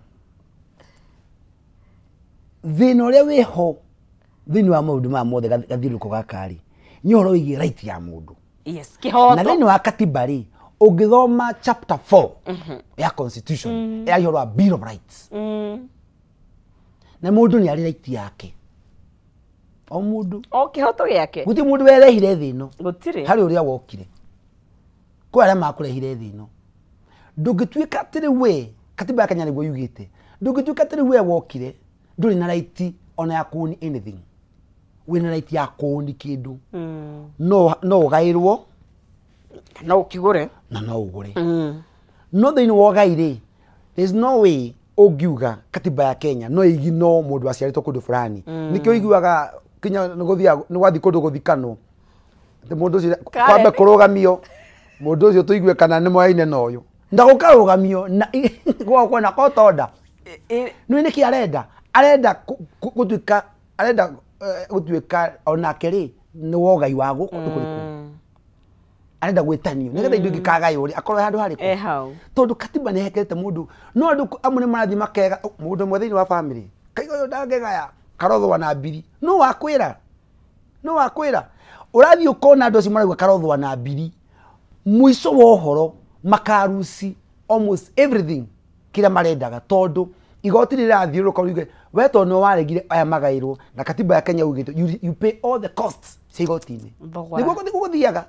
thĩna ũrĩa wĩho thĩinĩ wa maũndũ maya mothe gathiũrũrũko gaka rĩ nĩ ũhoro wĩgiĩ right ya mũndũ yes kĩhoto na thĩinĩ wa katiba rĩ ũngĩthoma chapter 4 ya constitution ĩraria ũhoro wa bill of rights na mũndũ nĩ arĩ right yake o mũndũ o kĩhoto gĩake gũtirĩ mũndũ werehire thĩ ĩno gũtirĩ harĩ ũrĩa wokire kwĩ arĩa makũrehire thĩ ĩno ndũngĩtuĩka atĩ rĩu we katiba ya Kenya nĩguo yugĩte ndũngĩtuĩka atĩ rĩu we wokire ndũrĩ na right ona ya kũũni anything wĩna right ya kũũni kĩndũ no no ũgaĩrwo no ũkĩgũre na no ũgũre no thĩinĩ wa ũgai rĩ there's no way ũngiuga katiba ya Kenya no ĩgino mũndũ aciarĩtwo kũndũ fulani nĩkĩo ũiguaga kinya nĩ gwathiĩ kũndũ gũthikanwo atĩ mũndũ ũcio kwambe kũrũgamio mũndũ ũcio tũigue kana nĩ moyaine na ũyũ na gũkarũgamio na gwakwo na kotonda nĩ nĩkĩ arenda arenda gũtuĩka arenda gũtuĩka onake rĩ nĩ wogai wa gũkũ kũrĩkũ arenda gwĩtanio nĩgetha indo ingĩkagaywo rĩ akorwo handũ harĩkũ tondũ katiba nĩ ĩhekerete mũndũ no andũ amwe nĩ marathiĩ makega mũndũ ũmwe thĩinĩ wa family kaiga ũyũ ndangĩgaya karothwa na mbiri no wakwĩra no wakwĩra ũrathiĩ ũkona andũ acio marauga karothwa na mbiri mũico wa ũhoro makaruci almost everything kĩrĩa marendaga tondũ Igoti rĩrathiũrũrũka ruge we tondũ nĩwe waregire aya magaĩrwo na katiba ya Kenya ugĩte you pay all the costs cia igoti-inĩ. Nĩguo gũthiaga.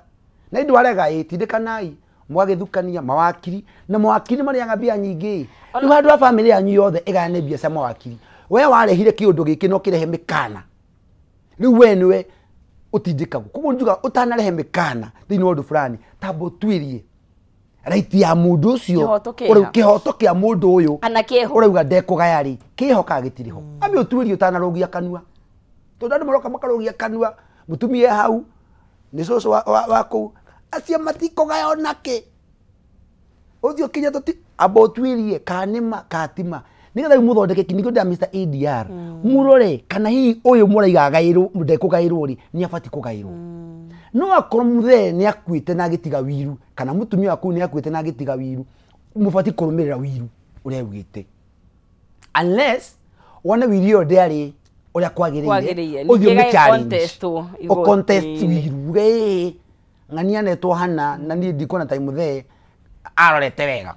Na indũ arega ĩ tindĩkanai mwagĩthukania mawakiri na mawakiri marĩaga mbia nyingĩ. Rĩu handũ ha bamĩrĩ yanyu yothe ĩgayane mbia cia mawakiri. We warehire kĩũndũ gĩkĩ no kĩrehe mĩkana. Rĩu we nĩwe ũtindĩkagwo. Koguo njuga ũtanarehe mĩkana thĩinĩ wa ũndũ fulani tamba ũtuĩrie right ya mũndũ ũcio kĩhoto kĩa mũndũ ũyũ ũrauga ndekũgaya rĩ kĩho kana gĩtirĩ ho. Ambe ũtuĩrie ũtanarũgia kanua. Tondũ andũ maroka makarũgia kanua mũtumia hau nĩ cũcũ wa kũu acio matikũgaya onakĩ ũthiĩ ũkinye tũti amba ũtuĩrie kana nĩma kana tima nĩgetha rĩu mũthondeke nĩkĩo ndĩra Mr. ADR mũrore kana hihi ũyũ mũraiga agaĩrwo ndekũgaĩrwo rĩ nĩ abatiĩ kũgaĩrwo. No akorwo mũthee nĩ akuĩte na agĩtiga wiru kana mũtumia waku nĩ akuĩte na agĩtiga wiru mũbatiĩ kũrũmĩrĩra wiru ũrĩa augĩte unless wone wiru ĩyo ndĩarĩ ũrĩa kwagĩrĩire ũthiĩ ũmĩ-challenge ũ-contest wiru uge ng'ania netwo hana na niĩ ndikuona ta mũthee arorete wega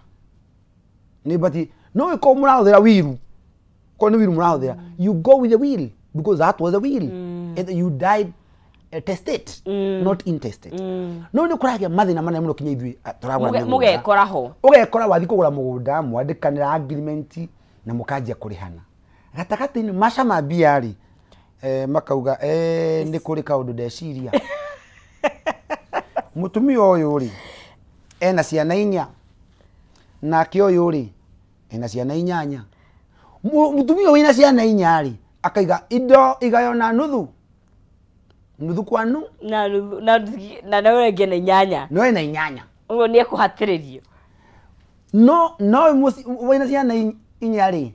nĩ bati no ĩkorwo mũrahũthĩra wiru korwo nĩ wiru mũrahũthĩra you go with the will because that was the will. And you died testate not intestate. No nĩ kũragĩa mathĩna manene mũno kinya ithuĩ tũragũra mĩgũnda mũgekora ho ũgekora wathiĩ kũgũra mũgũnda mwandĩkanĩra agreement na mũkanjia kũrĩhana gatagatĩ-inĩ macama mbia rĩ makauga nĩ kũrĩ kaũndũ ndeciria mũtumia ũyũ rĩ ena ciana inya nake ũyũ rĩ ena ciana inyanya mũtumia wĩna ciana inya rĩ akaiga indo igayo na nuthu nuthu kwa nu na nuthu na nawe ĩngĩ na inyanya no ena inyanya ũguo nĩ ekũhatĩrĩrio no no wĩna ciana inya rĩ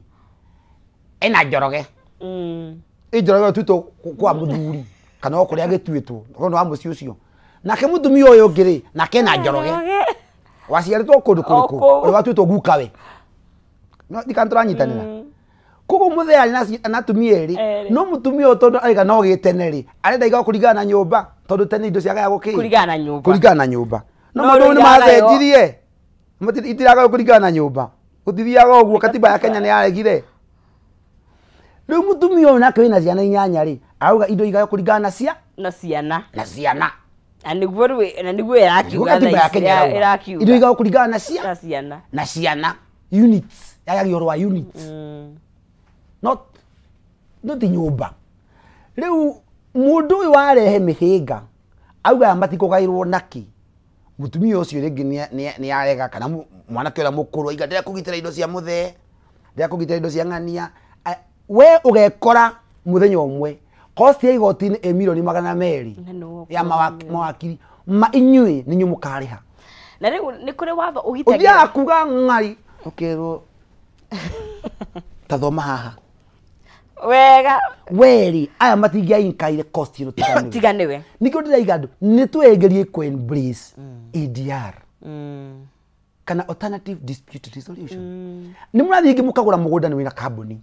ena Njoroge ĩ Njoroge ĩtuĩtwo kwa mũthuri kana o kũrĩa gĩtuĩtwo no wa mũciĩ ũcio nake mũtumia ũyũ ũngĩ rĩ nake ena Njoroge waciarĩtwo kũndũ kũrĩkũ ũrĩa watuĩtwo gukawe no ndikana tũranyitanĩra koguo mũthee arĩ na atumia erĩ no mũtumia ũyũ tondũ araiga no gĩtene rĩ arenda igao kũringana na nyũmba tondũ tene indo ciagayagwo kĩ kũringana na nyũmba no maũndũ nĩ macenjirie itiragaywo kũringana na nyũmba gũtithiaga ũguo katiba ya Kenya nĩ yaregire rĩu mũtumia ũyũ nake wĩna ciana inyanya rĩ arauga indo igaywo kũringana na cia na ciana na ciana na nĩguo na nĩguo ĩrakiuga ĩrakiuga indo igaywo kũringana na cia na ciana na ciana units yagagia ũhoro wa units not nyũmba rĩu mũndũ ũyũ warehe mĩhĩnga auga aya matikũgaĩrwo nakĩ mũtumia ũcio rĩngĩ nĩ arega kana mwanake ũrĩa mũkũrũ aiga ndĩrenda kũgitĩra indo cia mũthee ndĩrenda kũgitĩra indo cia ng'ania we ũgekora mũthenya ũmwe cost ya igoti-inĩ ĩ milioni 200 ya mawakiri ma inyuĩ nĩ inyuĩ mũkarĩha na rĩu nĩ kũrĩ watho ũgitagĩra ũthiaga kuga ng'ari ũkerwo ta thoma haha wega weri aya matingĩainkaire cost ĩno tiga nĩwe nĩkĩo ndĩraiga andũ nĩ twĩgerie kũ embrace ADR kana alternative dispute resolution nĩ mũrathiĩ ingĩ mũkagũra mũgũnda nĩ wĩna kambuni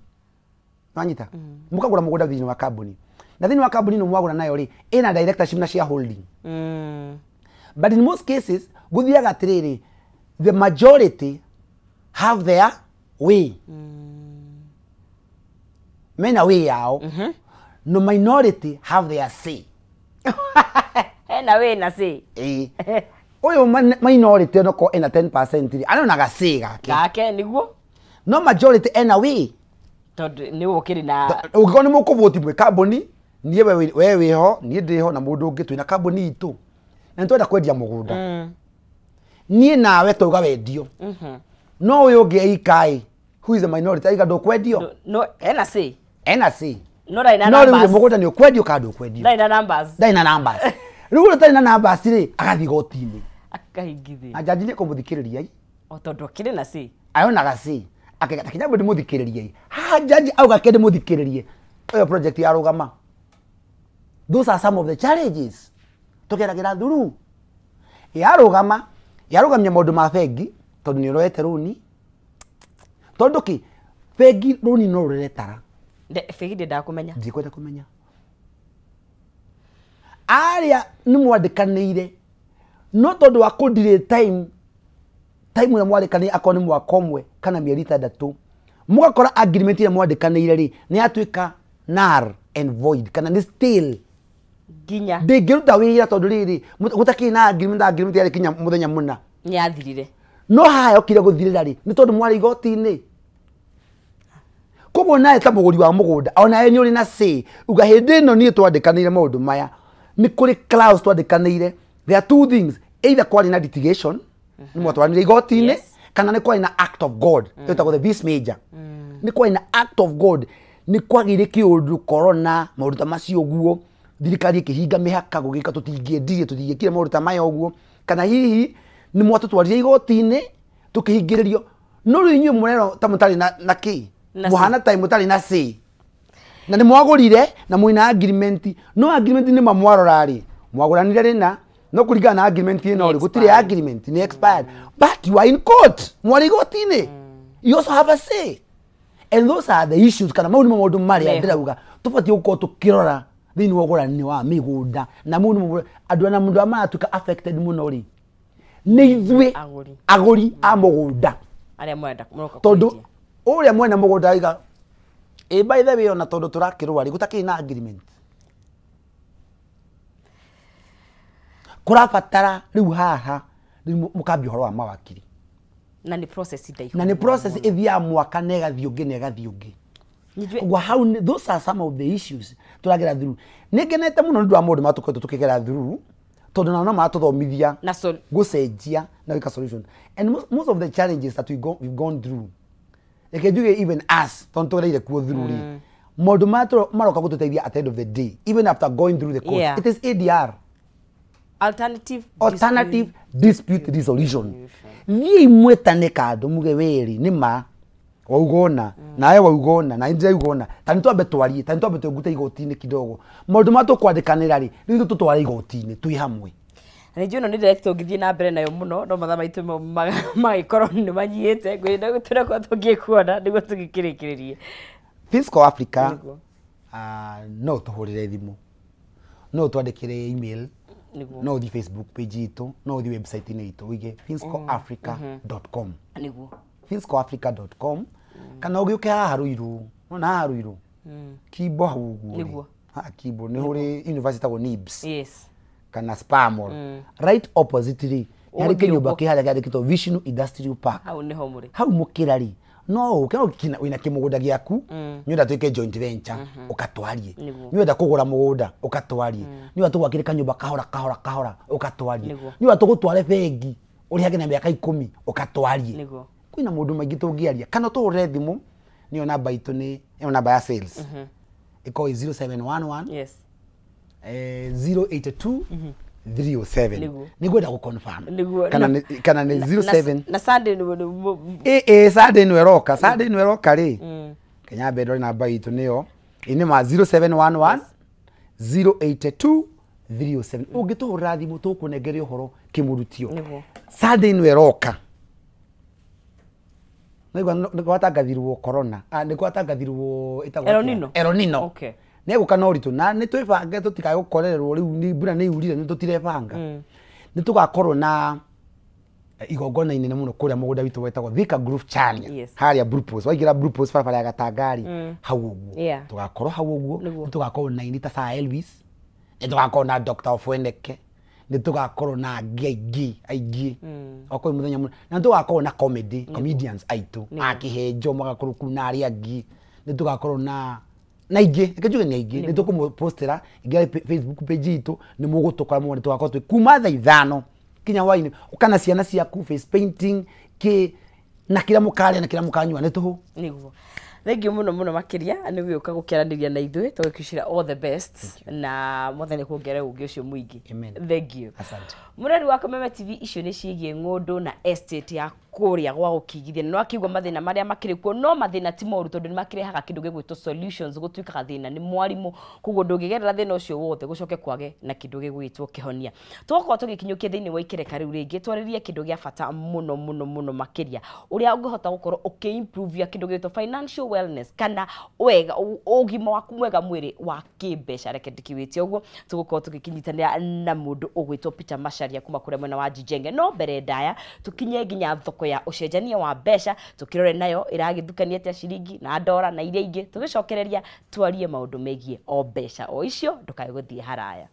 wanyita mũkagũra mũgũnda thĩinĩ wa kambuni na thĩinĩ wa kambuni ĩno mwagũra nayo rĩ ĩna directorship na shareholding but in most cases gũthiaga atĩrĩrĩ the majority have their way mena way yao no minority have their say ena way na say ũyũ minority no ko ena 10% rĩ aronaga say gake gake nĩguo no majority ena way tondũ nĩ ũkĩrĩ na ũngĩkorwo nĩ mũkũvoti mwĩ kambuni niĩ we wĩho niĩ ndĩho na mũndũ ũngĩ twĩna kambuni itũ na nĩtwenda kwendia mũgũnda niĩ nawe twauga wendio no ũyũ ũngĩ aikaĩ who is the minority aiga ndũkwendio no ena say ena say no ndari na numbers no rĩu mũgũnda nĩ ũkwendio kana ndũkwendio ndarĩ na numbers ndarĩ na numbers rĩu ũrĩa ũtarĩ na numbers rĩ agathiĩ igoti-inĩ akahingithia na jaji nĩ ekũmũthikĩrĩria o tondũ akĩrĩ na say ayonaga say akaiga ta kinyambo ndĩmũthikĩrĩrie haha jaji auga ke ndĩmũthikĩrĩrie ĩyo project yarũgama. Those are some of the challenges tũgeragĩra through yarũgama yarũgamia maũndũ ma bengi tondũ nĩ ũroete rũni tondũ kĩ bengi rũni no rũretara bengi ndĩendaga kũmenya ndikwenda kũmenya arĩa nĩ mwandĩkanĩire no tondũ wa kũ delay time time ũrĩa mwandĩkanĩire akorwo nĩ mwaka ũmwe kana mĩeri 6 Mũgakora agreement ĩrĩa mwandĩkanĩire rĩ nĩ yatuĩka null and void kana nĩ stale nginya ndĩngĩruta wĩra tondũ rĩrĩ gũtakĩrĩ na agreement, agreement yarĩ kinya mũthenya mũna nĩ yathirire. No haha yokire gũthirĩra rĩ nĩ tondũ mwarĩ igoti-inĩ. Koguo nawe ta mũgũri wa mũgũnda onawe nĩ ũrĩ na say uga hĩndĩ ĩno niĩ twandĩkanĩire maũndũ maya nĩ kũrĩ clause twandĩkanĩire. There are two things, either kwarĩ na litigation nĩ mwatwaranire igoti-inĩ, kana nĩ kwarĩ na act of God ĩtagwo the vis major. Nĩ kwarĩ na act of God, nĩ kwagĩire kĩũndũ corona maũndũ ta macio ũguo, thirikari ĩkĩhinga mĩhaka gũgĩka tũtingĩendirie tũtingĩkire maũndũ ta maya ũguo, kana hihi nĩ mwatũtwarire igoti-inĩ tũkĩhingĩrĩrio. No rĩu inyuĩ mũrerwo ta mũtarĩ na kĩ mũhana ta mũtarĩ na say na nĩ mwagũrire na mwĩna agreement, no agreement nĩ mamwarora rĩ mwagũranire rĩna no kũringana na agreement ĩno rĩ gũtirĩ agreement nĩ expired, but you are in court, mwarĩ igoti-inĩ, you also have a say. And those are the issues kana mau nĩ maũndũ marĩa ndĩrauga tũbatiĩ gũkorwo tũkĩrora thĩinĩ wa ũgũrani wa mĩgũnda. Na mau nĩ andũ na mũndũ maratuĩka affected mũno rĩ nĩ ithuĩ agũri a mũgũnda arĩa mwenda mũroka tondũ ũrĩa mwene mũgũnda aiga ĩ by the way ona tondũ tũrakĩrũa rĩ gũtakĩrĩ na agreement kũrabatara rĩu haha rĩu mũkambia ũhoro wa mawakiri na nĩ process ndaihu na nĩ process ĩthiaga mwaka na ĩgathiĩ ũngĩ na ĩgathiĩ ũngĩ. Koguo hau those are some of the issues tũragera through. Nĩ ngenete mũno nĩ ũndũ wa maũndũ marĩa tũkoretwo tũkĩgera through tondũ nao no maratũthomithia gũcenjia na gwĩka solution. And most of the challenges that we've gone through, reke njuge even us tondũ tũgereire kuo through rĩ maũndũ marĩa maroka gũtũteithia at the end of the day even after going through the court, it is ADR, alternative dispute resolution. Thiĩ mwĩtane kandũ muge wĩrĩ nĩ ma waugona nawe waugona na ndĩraugona ona ta nĩ twambe twarie ta nĩ twambe twĩngute igoti-inĩ kidogo maũndũ marĩa tũkwandĩkanĩra rĩ rĩu tũtware igoti-inĩ twĩ hamwe. Na ningĩ ĩno nĩ direct tũngĩthiĩ na mbere nayo mũno no mathaa maitũ magĩkorwo nĩ manyihĩte ngwenda tũrakorwo tũngĩkuona nĩguo tũgĩkĩrĩkĩrĩrie. Fiscal Africa no tũhũrĩre thimũ, no twandĩkĩre email, no ũthiĩ Facebook page itũ, no ũthiĩ website-inĩ itũ ũige finscoafrica.com. Nĩguo finscoafrica.com kana ũgĩũke haha Ruiru, nona haha Ruiru Kimbo hau ũguo nĩguo haha Kimbo nĩ hũrĩ university ĩtagwo NIBS, yes, kana Spamall right opposite rĩ harĩ kĩnyũmba kĩ harĩa kĩandĩkĩtwo Vishnu Industrial Park. Hau nĩho mũrĩ hau mũkĩra rĩ no ũke wĩna kĩmũgũnda gĩaku nĩũrenda twĩke joint venture ũkatwarie, nĩũrenda kũgũra mũgũnda ũkatwarie, nĩũrenda tũgwakĩre kanyũmba kahora kahora kahora ũkatwarie, nĩũrenda tũgũtware bengi ũrĩhage na mĩaka 10 ũkatwarie. Kwĩna maũndũ maingĩ tũngĩaria kana tũhũrĩre thimũ nĩyo namba itũ nĩ ĩyo namba ya sales ĩkorwo 0711 yes 082 307. Nĩngwenda gũ-confirm kana nĩ 07 na Sunday ĩ Sunday nĩ ĩroka, Sunday nĩ ĩroka rĩ Kenya mbere ndore namba itũ nĩyo ĩ ma 0711 082 307. Ũngĩtũhũrĩra thimũ tũkũnengere ũhoro kĩmũrutio. Sunday nĩ ĩroka nĩgua nĩ gwatangathirwo corona nĩ gwatangathirwo ĩtagwo El Nino. Okay. Nĩ na ũritũ na nĩ twĩbange tũtikae gũkorererwo rĩu nĩ mbura nĩ yurire nĩ tũtirebanga. Nĩ tũgakorwo na igongona inene mũno kũrĩa mũgũnda witũ wetagwo Thika Groove Chania harĩa Blue Post, waingĩra Blue Post barabara ya Gatangari hau ũguo tũgakorwo hau ũguo. Nĩ tũgakorwo na ini ta Sir Elvis, nĩ tũgakorwo na Dr. Ofweneke, nĩ tũgakorwo na angĩ aingĩ aingĩ okorwo mũthenya mũno, na nĩ tũgakorwo na comedy comedians aitũ a Kĩhenjo magakorwo kuu na arĩa angĩ, nĩ tũgakorwo na ingĩ reke njuge nĩ aingĩ. Nĩ tũkũmũpostera ingĩra Facebook page itũ nĩ mũgũtũkora muone tũgakorwo twĩ kuma thaa 5 kinya hwainĩ ũkana ciana ciaku face painting kĩ na kĩrĩa mũkarĩa na kĩrĩa mũkanyua nĩ tũhũ. Nĩguo thengiũ mũno mũno makĩria nĩ gũka gũkĩaranĩria na ithuĩ tũgĩkwĩcira all the best na mwathani kuongerere ũngĩ ũcio mũingĩ. Thengiũ. Asante. Mũrori wa Kameme TV icio nĩ ciĩgiĩ ng'ũndũ na estate ya kũrĩa gwa gũkigithia no akiuga mathĩna marĩa makĩrĩ kuo no mathĩna ti moru tondũ nĩ makĩrehaga kĩndũ gĩgwĩtwo solutions gũtuĩkaga thĩna nĩ mwarimũ koguo ndũngĩgerera thĩna ũcio wothe gũcoke kwage na kĩndũ gĩgwĩtwo kĩhonia. Tũgakorwo tũgĩkinyũkia thĩinĩ wa ikereka rĩu rĩngĩ twarĩrie kĩndũ gĩa bata mũno mũno mũno makĩria ũrĩa ũngĩhota gũkorwo ũkĩ-improve kĩndũ gĩgwĩtwo financial wellness kana wega ũgima waku mwega mwĩrĩ wa kĩmbeca. Reke ndĩkĩwĩte ũguo tũgũkorwo tũgĩkĩnyitanĩra na mũndũ ũgwĩtwo Peter Macharia kuma kũrĩa mwena wa Jijenge. No mbere ndaya tũkinye nginya thoko Thoko ya ũcenjania wa mbeca tũkĩrore nayo ĩragĩthukania atĩa ciringi na ndora na iria ingĩ, tũgĩcokereria twarie maũndũ megiĩ o mbeca o icio. Ndũkae gũthiĩ haraya.